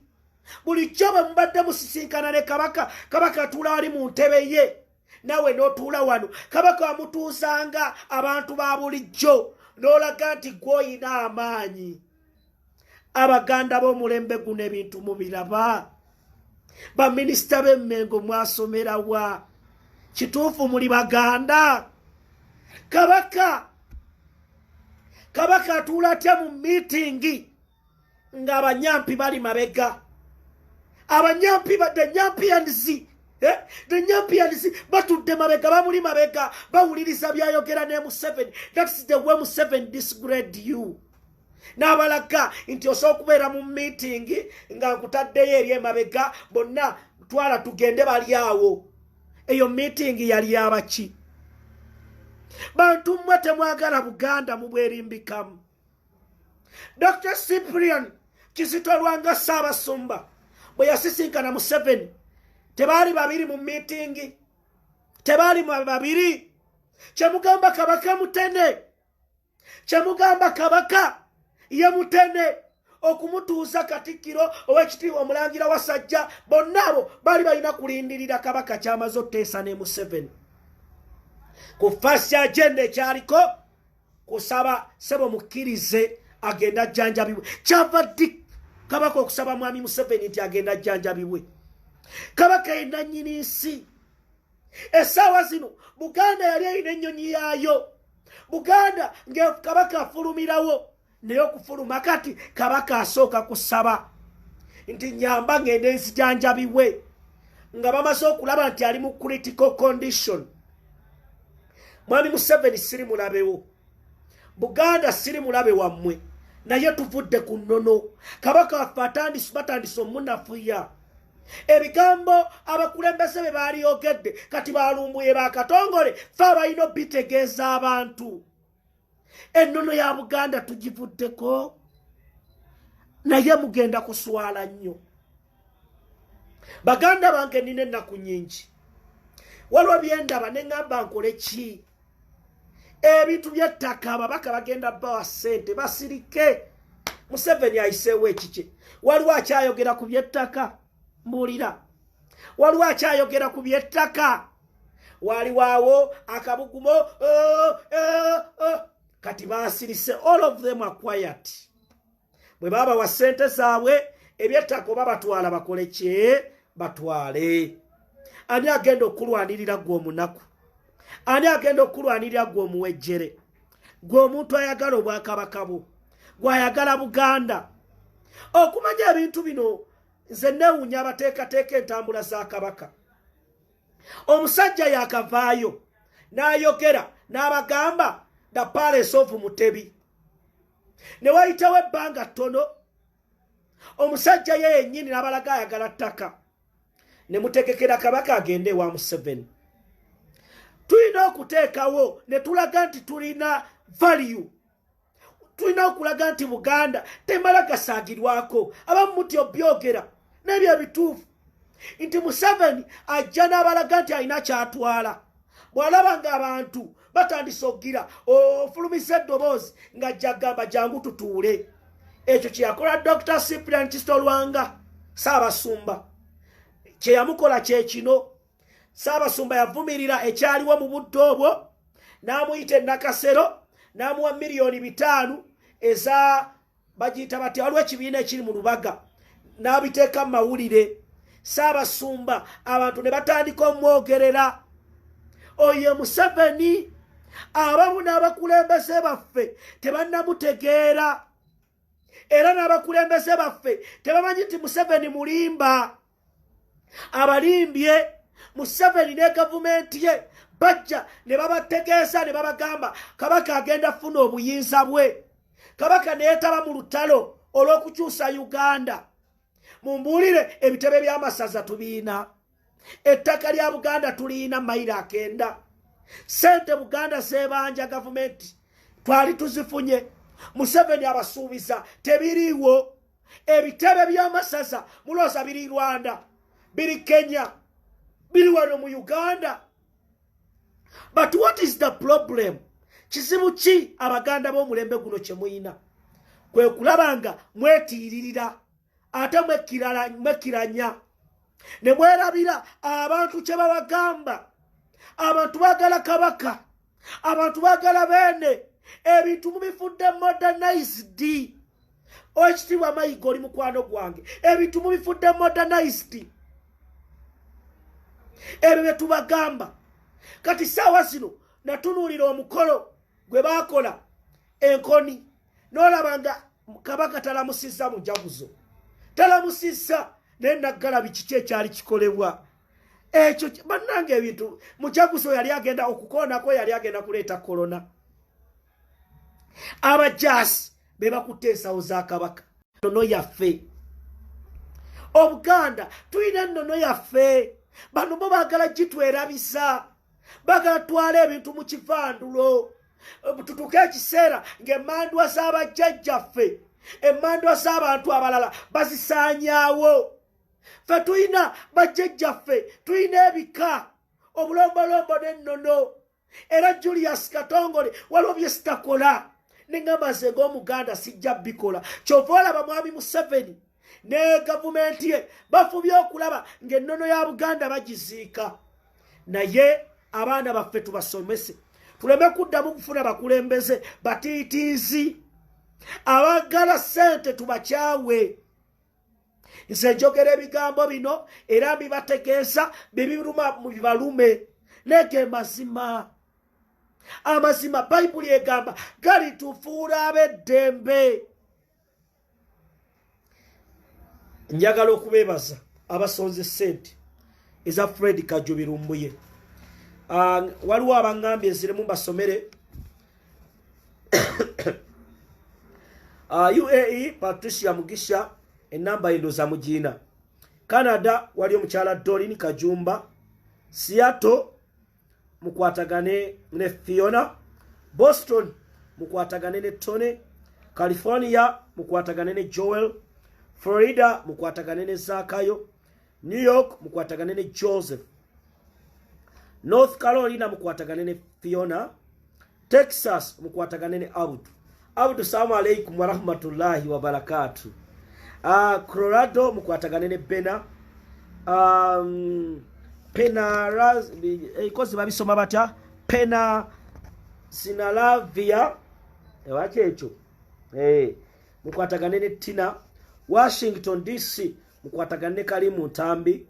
A: bulijjo bwe mubadde musisinkana ne kabaka, kabaka atuula ali mu ntebe ye, naawe n'otuula wano. Kabaka amutuuzanga abantu ba bulijjo, n'olaga nti gw'oyina amaanyi. Abaganda b'omulembe guno ebintu mubiraba. Baminisita b'Emmengo, mwasomerawa? Kituufu muli Baganda? Kabaka atuula atya mu miitingi ng'abanyampi bali mabega? Abanyampi, the Nyampians, the Nyampians batudde mabega, bamuli mabega, bawuliriza byayogera ne Museveni. That's the way Museveni disgrade you. N'abalaga nti osobola okubeera mu miitingi nga nkutaddeyo eri emabega, bonna twala tugende bali awo. Eyo miitingi yali yabaki? Bantu mmwe temwagala Buganda, mubwerimbikamu. Dr Cyprian Kizito Lwanga Ssaabasumba bwe yasisinkana Museveni, tebaali babiri mu miitingi? Tebaali babiri? Kyemugamba kabaka mutene, kyemugamba kabaka ye mutene okumutuuza katikkiro owekitiibwa omulangira Wasajja, bonna abo baali balina kulindirira kabaka kyamaze otuteesa ne Museveni ku first agenda. Ekyaliko kusaba, sebo mukkirize agenda ajjanjabibwe. Kyava ddi kabaka okusaba mwami Museveni nti agenda ajjanjabibwe? Kabaka yenna nnyini nsi. Essaawa zino Buganda yali erina ennyonyi yaayo. Buganda nga kabaka afulumirawo, naye okufuluma kati kabaka asooka kusaba nti nyamba ngende nzijanjabibwe, nga bamaze okulaba nti ali mu critical condition. Mwami Museveni, siri mulabewo. Buganda siri mulabe wammwe, naye tuvudde ku nnono. Kabaka waffe atandise, batandise omunafuya. Ebigambo abakulembeze be baaliyogedde kati balumbuye bakatongole, fe abalina obitegeeza abantu. Ennono ya Buganda tugivuddeko, naye mugenda kuswala nnyo. Baganda bange, nina ennaku nyingi. Waliwo byendaba ne ŋŋamba nkole ki? Ebintu by'ettaka, ababaka bagenda bawa ssente basirike. Museveni ayiseewo ekikye. Waliwo akyayogera ku by'ettaka? Mbuulira, waliwo akyayogera ku by'ettaka? Waliwaawo akabugumo, oh, oh, oh. Kati basirise, all of them are quiet. Bwe babawa ssente zaabwe, ebyettaka oba batwala bakole kye batwale. Ani agenda okulwanirira gwe omunaku? Ani agenda okulwanirira gwe omuwejjere, gwe omuntu ayagala obwakabaka bwo, gwayagala Buganda? Okumanya ebintu bino, nze neewuunya abateekateeka entambula za kabaka. Omusajja yakavaayo n'ayogera n'abagamba the Palace of Mutebi, ne wayitawo ebbanga ttono omusajja ye yennyini n'abalaga ayagala ttaka, ne mutegekera kabaka agende ewa Museveni. Tulina okuteekawo ne tulaga nti tulina value. Tulina okulaga nti Buganda temala gasaagirwako. Abamu muti obyogera n'ebyo ebituufu nti Museveni ajja n'abalaga nti alina kyatwala. Bw'alaba ng'abantu batandise okugira ofulumiza eddoboozi, ng'ajja agamba jangu tutuule. Ekyo kyeyakola Dr. Cyprian Kizito Lwanga Ssaabasumba, kyeyamukola kyekino. Ssaabasumba yavumirira ekyaliwo mu budde obwo, n'amuyita enakasero, n'amuwa 5,000,000 eza bagiyita batya, waliwo ekibiina ekiri mu Lubaga, n'abiteeka mu mawulire. Ssaabasumba abantu ne batandika omwogerera. Oyo Museveni, abamu n'abakulembeze baffe tebannamutegeera, era n'abakulembeze baffe tebamanyi nti Museveni mulimba, abalimbye. Museveni ne gavumenti ye bajja ne babategeeza ne babagamba Kabaka agenda kufuna obuyinza bwe. Kabaka neetaba mu lutalo olw'okukyusa Uganda. Mumbuulire, ebitebe by'amasaza tubiina, ettaka lya Buganda tuliina mayiro 9, ssente Buganda zeebanja gavumenti twali tuzifunye. Museveni abasuubiza tebiriiwo. Ebitebe by'amasaza mulowooza biri Rwanda, biri Kenya, biri wano mu Uganda. But what is the problem? Kizibu ki Abaganda b'omulembe guno kye muyina? Kwe kulaba nga mwetiiririra ate mwekkiranya ne mwerabira abantu kye babagamba. Abantu baagala Kabaka, abantu baagala Beene. Ebintu mubifudde modernized. Ekitiibwa Mayiga, oli mukwano gwange. Ebintu mubifudde modernized, ebyo bye tubagamba. Kati saawa zino natunuulira omukolo gwe baakola enkoni, n'olaba nga Kabaka talamusizza mujaguzo, talamusizza. Naye naggalabi kiki ekyali kikolebwa ekyo? Bannange, ebintu mujaguzo yali agenda okukoonako, yali agenda kuleeta korona. Abajaasi be bakutte ensawo za Kabaka. Nnono yaffe Obuganda, tulina ennono yaffe. Bano bo baagala gitwerabisa, baagala twala ebintu mu kivandulo, tutuke ekiseera ng'emmandwa z'abajjajjaffe, emmandwa z'abantu abalala bazisaanyaawo. Ffe tulina bajjajjaffe, tulina ebika, obulombolombo n'ennono. Era Julius Katongole, waliwo bye sitakola neŋŋamba nze ng'Omuganda sijja bikola. Kyova olaba Mwami Museveni ne gavumenti ye bafubye okulaba ng'ennono ya Buganda bagiziika. Naye abaana baffe tubasomese, tuleme kuddamu kufuna bakulembeze batiitiizi abagala ssente, tubakyawe. Nze njogera ebigambo bino era mbibategeeza, bibiruma bibalume, nege mazima. Amazima Bayibuli egamba galitufuula ab'eddembe. Njagala okubeebaza abasonze ssente eza Fred Kajubi Lumbuye. Waliwo abaŋŋambye enziremu mbasomere. UAE, Patricia Mugisha, enamba endoza mugiina. Canada wali omukyala Dorin Kajumba. Seattle mukwatagane ne Fiona. Boston mukwatagane ne Tony. California mukwatagane ne Joel. Florida mukwatagane ne Zakayo. New York mukwatagane ne Joseph. North Carolina mukwatagane ne Fiona. Texas mukwatagane ne Abdu. Abdu, salamu alaikum warahmatullahi wabarakatu. Colorado mukwatagane ne Bena. Pena ekozi babisoma batya? Pena Sinalavia ewaki ekyo, mukwatagane ne Tina. Washington DC mukwatagane ne Kalimu Ntambi.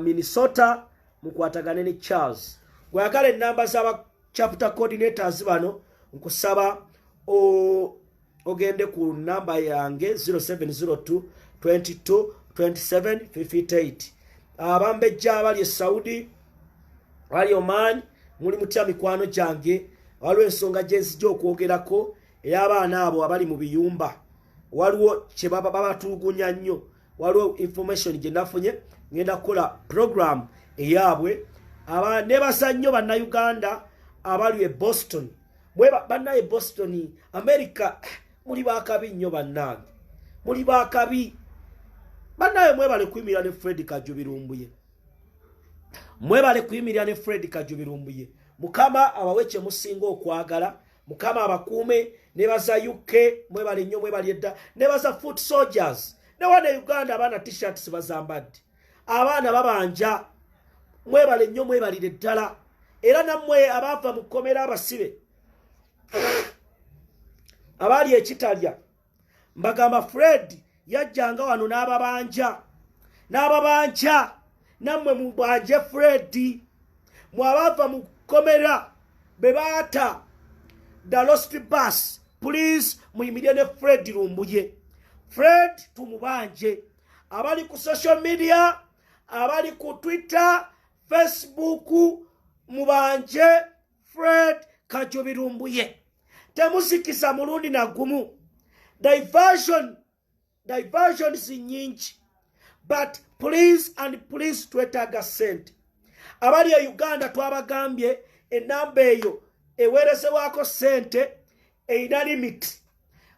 A: Minnesota mukwatagane ne Charles. Gwayagala enamba z'aba chapter coordinators bano, nkusaba ogende ku namba yange 0702 22 27 58. Abambejja abali e Saudi, abali Oman, muli mutya mikwano gyange? Waliwo ensonga gyenzijja okwogerako ey'abaana abo abali mu biyumba. Waliwo kye babatulugunya nnyo. Waliwo information gye nafunye, ngenda kukola program eyaabwe. Nebaza nnyo Bannayuganda abali e Boston. Bannaye Boston, America, muli bakabi nnyo bannange, muli bakabi bannaye. Mwebale kuyimirira ne Fred Kajubi Lumbuye, mwebale kuyimirira ne Fred Kajubi Lumbuye. Mukama abawe kye musinga okwagala. Mukama abakuume. Nebaza UK, mwebale nnyo, mwebali edda. Nebaza foot soldiers ne wana Uganda, abaana T-shirts bazambadde, abaana babanja. Mwebale nnyo, mwebalire ddala. Era nammwe abaava mu kkomera, abasibe abaali ekitalya, mbagamba Fred yajjanga wano n'ababanja, n'ababanja. Nammwe mubanje Fred. Mwabaava mu kkomera be baata the lost bus, please muyimirire ne Fred Lumbuye. Fred tumubanje. Abali ku social media, abali ku Twitter, Facebook, mubanje Fred Kajubi Lumbuye. Temuzikiza mulundi nagumu. Diversion, diversions nyingi, but please and please, twetaaga sente. Abali e Uganda, twabagambye enamba eyo eweerezebwako sente erina limit.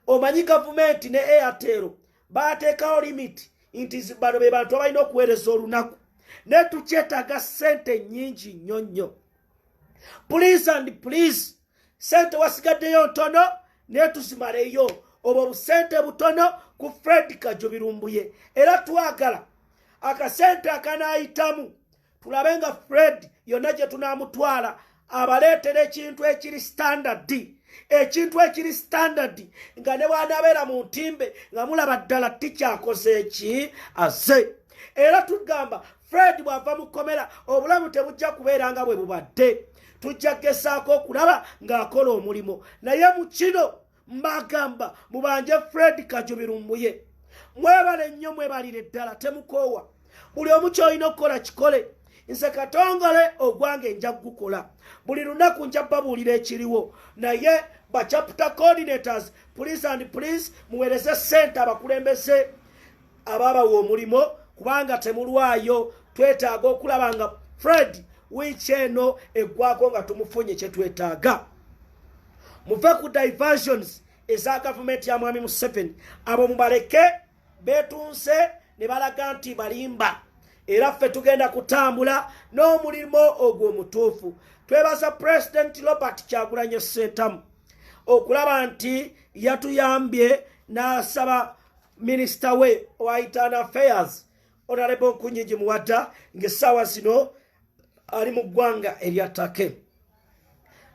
A: Omanyi gavumenti ne Airtel bateekawo limit nti bano be bantu abalina okuweereza olunaku, naye tukyetaaga sente nyingi nnyo nnyo. Please and please, sente wasigaddeyo ntono, naye tuzimaleyo obwo obusente butono ku Fred Kajubi Lumbuye. Era twagala akasente akanaayitamu, tulabe nga Fred yonna gye tunaamutwala abaleetera ekintu ekiri standard, ekintu ekiri standard, nga ne bw'anaabeera mu ntimbe nga mulaba ddala tikyakoze eki aze. Era tugamba Fred bw'ava mu kkomera, obulamu tebujja kubeera nga bwe bubadde. Tujja kugezaako okulaba ng'akola omulimu, naye mu kino mbagamba mubanje Fred Kajubi Lumbuye. Mwebale nnyo, mwebalire ddala, temukoowa. Buli omu kyolina okukola kikole. Nze Katongole ogwange nja kugukola buli lunaku, nja babuulira ekiriwo. Naye ba chapter coordinators, please and please, muweereze ssente abakulembeze ababawa omulimu, kubanga temulwayo. Twetaaga okulaba nga Fred wiiki eno eggwako nga tumufunye kyetwetaaga. Muve ku diversions eza gavumenti ya Mwami Museveni. Abo mubaleke beetunse ne balaga nti balimba, era ffe tugenda kutambula n'omulimu ogwo omutuufu. Twebaza President Robert Kyagulanye Sentamu okulaba nti yatuyambye n'asaba minisita we owa Internal Affairs, Honorable Nkunyingi Muwadda, ng'essaawa zino ali mu ggwanga erya Turkey.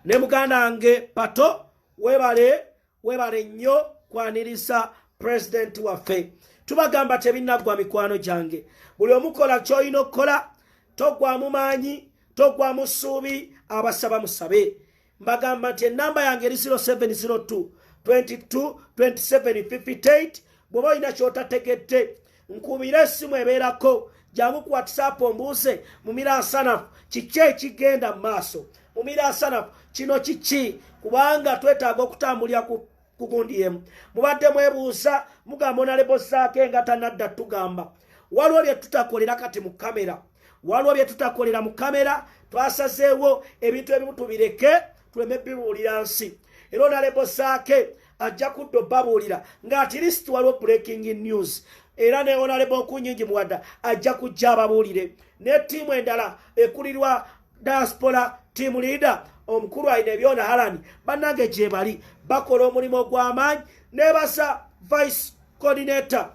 A: Ne muganda wange Pato, webale, webale nnyo kwaniriza pulezidenti waffe. Tubagamba tebinaggwa, mikwano gyange. Buli omukola kyolina okukola, togwamu maanyi, togwamu ssuubi. Abasaba musabe. Mbagamba nti enamba yange eri 0702 22 27 58. Bw'oba olina kyotategedde, nkubira essimu ebeerako. Jangu ku WhatsApp ombuuze, mumira nsanafu kiki ekigenda mu maaso, mumira nsanafu kino kiki, kubanga twetaaga okutambulira ku kugundi emu. Mubadde mwebuuza, mugamba honorable Zaake nga tanadda. Tugamba waliwo bye tutakolera kati mu kamera, waliwo bye tutakolera mu kamera. Twasazeewo ebintu ebimu tubireke, tuleme bibuulira nsi. Era honorable Zaake ajja kudda obabuulira nga at least waliwo breaking news. Era ne honorable Nkunyingi Muwadda ajja kujja ababuulire, ne ttiimu endala ekulirwa diaspora team leader omukulu Ayina Ebyona Halani. Bannange gye bali bakola omulimu ogw'amaanyi. Nebasa vice coordinator,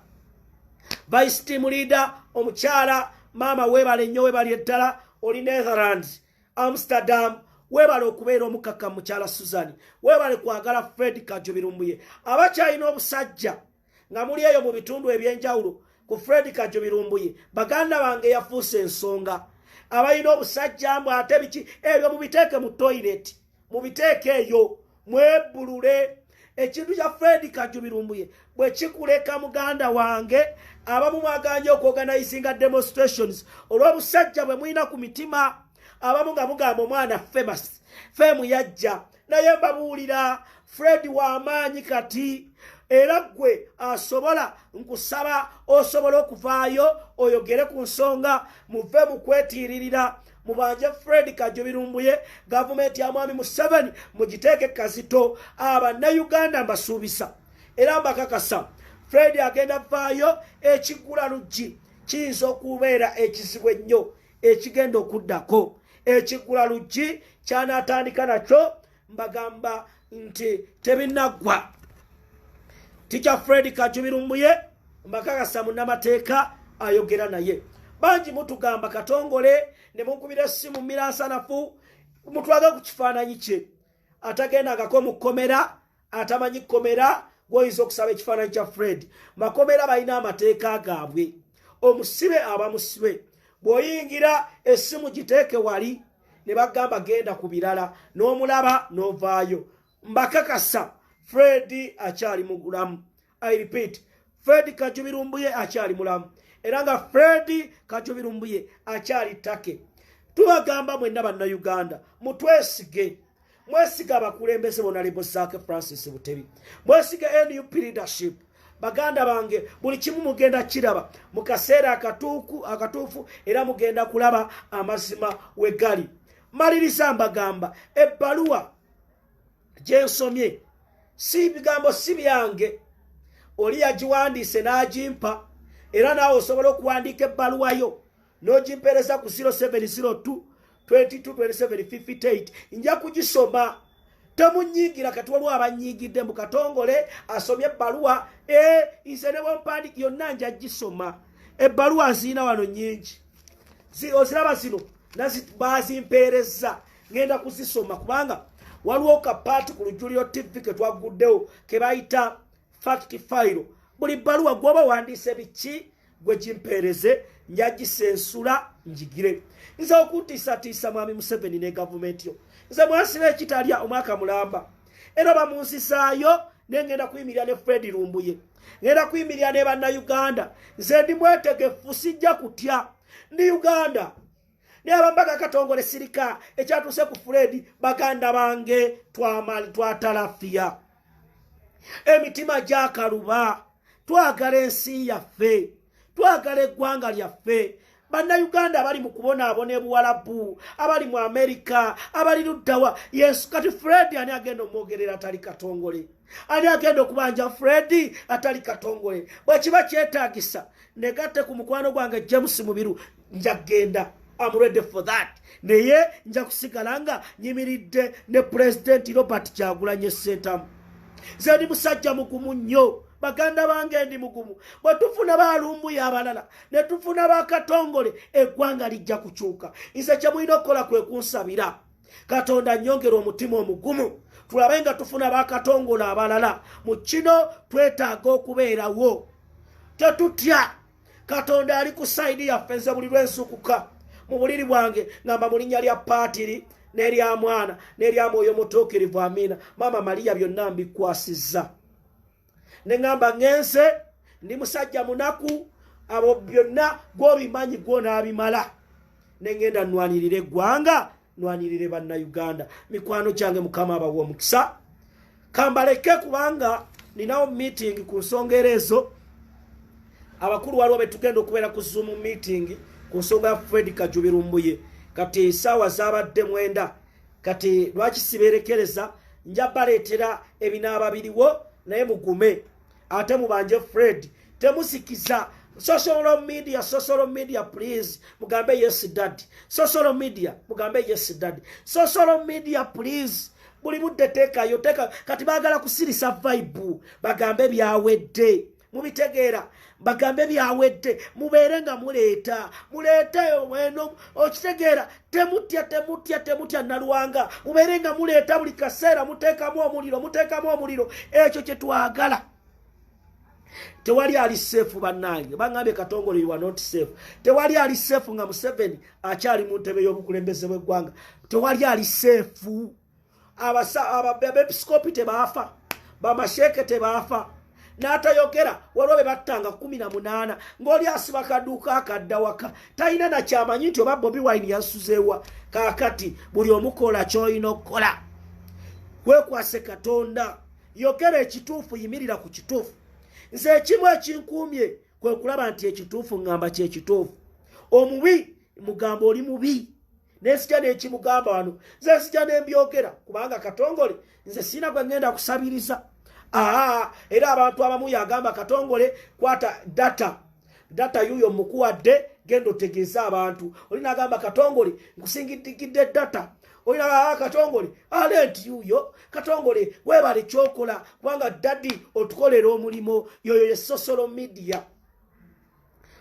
A: vice team leader omukyala maama, weebale nnyo, weebali eddala. Oli Netherlands, Amsterdam, weebale okubeera omukaka. Mukyala Susan, weebale kwagala Fred Kajubi Lumbuye. Abakyalina obusajja nga muli eyo mu bitundu ebyenjawulo ku Fred Kajubi Lumbuye, baganda bange, yafuuse ensonga. Abalina obusajja mbw ate biki ebyo, mubiteeke mu toilet, mubiteeke eyo, mwebbulule. Ekintu kya Fred Kajubi Lumbuye bwe kikuleka, muganda wange, abamu mwaganye okuorganizinga demonstrations olw'obusajja bwe mulina ku mitima. Abamu nga mugamba omwana famous fame yajja, naye mbabuulira Fred w'amaanyi kati. Era ggwe asobola, nkusaba osobola okuvaayo oyogere ku nsonga. Muve mu kwetiiririra, mubanje Fred Kajubi Lumbuye. Gavumenti ya Mwami Museveni mugiteeke kazito. Abannayuganda, mbasuubisa era mbakakasa, Fred agenda vaayo. Ekiggula luggi kiyinza okubeera ekizibu ennyo ekigenda okuddako. Ekiggula luggi kyanaatandika nakyo, mbagamba. Nti tebinaggwa. Teacher Fred Kajubi Lumbuye, mbakakasa munnamateeka ayogera naye. Bangi mutugamba Katongole ne munkubira essimu miransanafu, mutwage ku kifaananyi kye. Atagendangako mu kkomera, atamanyi kkomera, gwoyinza okusaba ekifaananyi kya Fred? Makomera balina amateeka gaabwe. Omusibe aba musibe. Bw'oyingira, essimu giteeke wali, ne bagamba genda ku birala, n'omulaba n'ovaayo. Mbakakasa Fred akyali mulamu. I repeat, Fred Kajubi Lumbuye akyali mulamu, era nga Fred Kajubi Lumbuye akyali take. Tubagamba mwenna Bannayuganda, mutwesige, mwesige abakulembeze bonna, Lebozaake Francis Butebi, mwesige NUP leadership. Baganda bange, buli kimu mugenda kiraba mu kaseera akatuufu, era mugenda kulaba amazima we gali. Maliriza mbagamba, ebbaluwa gyensomye si bigambo si byange, oli yagiwandiise n'agimpa. Era naawe osobola okuwandiika ebbaluwa yo n'ogimpeereza ku 0702 222758, nja kugisoma. Temunyiigira. Kati waliwo abanyiigidde mu Katongole asomye ebbaluwa. E, nze ne bwempandi yonna nja gisoma. Ebbaluwa nziina wano nyingi, oziraba zino, bazimpeereza, ngenda kuzisoma, kubanga waliwo kapaati ku Lujjuliro TV ke twagguddewo ke bayita Fact File. Buli bbaluwa gwoba wandiise biki, gwe gimpeereze, njagisensula njigire. Nze okuntiisatiisa mwami Museveni ne gavumenti yo, nze mwansiba ekitalya omwaka mulamba, era bamunsisaayo, nengenda kuyimirira ne Fred Lumbuye, ngenda kuyimirira ne Bannayuganda. Nze ndi mwetegefu, sijja kutya, ndi Uganda. Naye abambaga Katongole sirika, ekyatuuse ku Fred, baganda bange, twatalafiya emitima gyakaluba. Twagala ensi yaffe, twagala eggwanga lyaffe. Bannayuganda abali mu kubonaabona ebuwalabu, abali mu Amerika, abali luddawa, yesu. Kati Fred ani agenda omwogerera atali Katongole? Ani agenda okubanja Fred atali Katongole? Bwe kiba kyetaagisa negatte ku mukwano gwange James Mubiru, njagenda. I'm ready for that. Naye nja kusigala nga nyimiridde ne Pulezidenti Robert Kyagulanye Sentamu. Nze ndi musajja mugumu nnyo, baganda bange, ndi mugumu. Bwe tufuna balumbuye abalala ne tufuna bakatongole, eggwanga lijja kukyuka. Nze kye mulina okukola kwe kunsabira Katonda nyongera omutima omugumu, tulabe nga tufuna bakatongole abalala. Mu kino twetaaga okubeerawo, tetutya. Katonda ali ku side yaffe. Nze buli lwensukuka mu buliri bwange ngamba, mu linnya lya Paatiri n'erya Mwana n'erya Mwoyo Mutuukirivu, amiina. Maama Mariya, byonna mbikwasizza. Ne ŋŋamba ŋŋenze, ndi musajja munaku, abo byonna gwobimanyi, gwonaabimala. Ne ŋŋenda nnwanirire eggwanga, nwanirire Bannayuganda. Mikwano gyange, Mukama abawa omukisa. Kambaleke kubanga ninawo meeting ku nsonga era ezo. Abakulu waliwo betugenda okubeera ku Zoom meeting ku nsonga ya Fred Kajubi Lumbuye. Kati esaawa zabadde 9. Kati lwaki sibeerekereza? Nja baleetera ebinaaba biriwo, naye mugume ate mubanje Fred. Temusikiza social media, social media please, mugambe yes daddy. Social media, mugambe yes daddy. Social media please, buli budde teekayo, teeka. Kati baagala kusirisa vibe, bagambe byawedde. Mubitegeera? Bagambe byawedde. Mubeere nga muleeta, muleete eno, okitegeera? Temutya, temutya, temutya. Nalwanga mubeere nga muleeta buli kaseera, muteekamu omuliro, muteekamu omuliro. Ekyo kye twagala. Tewali ali safe, bannange. Baŋŋambye Katongole, you are not safe. Tewali ali safe nga Museveni akyali mu ntebe y'obukulembeze bw'eggwanga. Tewali ali safe. Abepisikopi tebaafa, bamasheeke tebaafa n'atayogera. Waliwo be battanga 18, ng'oli asiba kaduuka akadda waka, talina nakyamanyi nti oba Bobi Wine yasuzeewa. Kaakati buli omukola ky'olina okukola, weekwase Katonda, yogera ekituufu, yimirira ku kituufu. Nze ekimu ekinkuumye kwe kulaba nti ekituufu ŋŋamba kyekituufu. Omubi mugamba oli mubi, nensijja nekimugamba wano. Nze nsijja nembyogera kubanga Katongole nze sirina gwe ŋŋenda kusabiriza. Aa, era abantu abamu yagamba Katongole kwata data, data yuyo mukuwadde. Genda otegeeze abantu. Oli nagamba, "Katongole, nkusingidigidde data." Oli nagamba, "Ah, Katongole, alenti yuyo. Katongole, webale kyokola, kubanga daddy otukolera omulimu." Yoyo ye social media.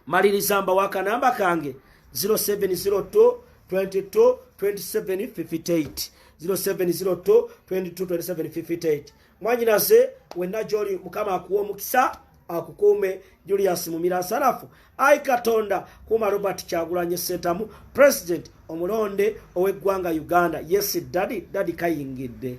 A: Maliriza, mbawa akanamba kange: 0702 22 27 58, 0702 22 27 58. Mwanyinaze, wenna gyoli, Mukama akuwa omukisa, akukuume. Julius Mumira Nsanafu. Ai Katonda, kuuma Robert Kyagulanye Sentamu, president omulonde ow'eggwanga Uganda. Yes daddy, daddy kayingidde.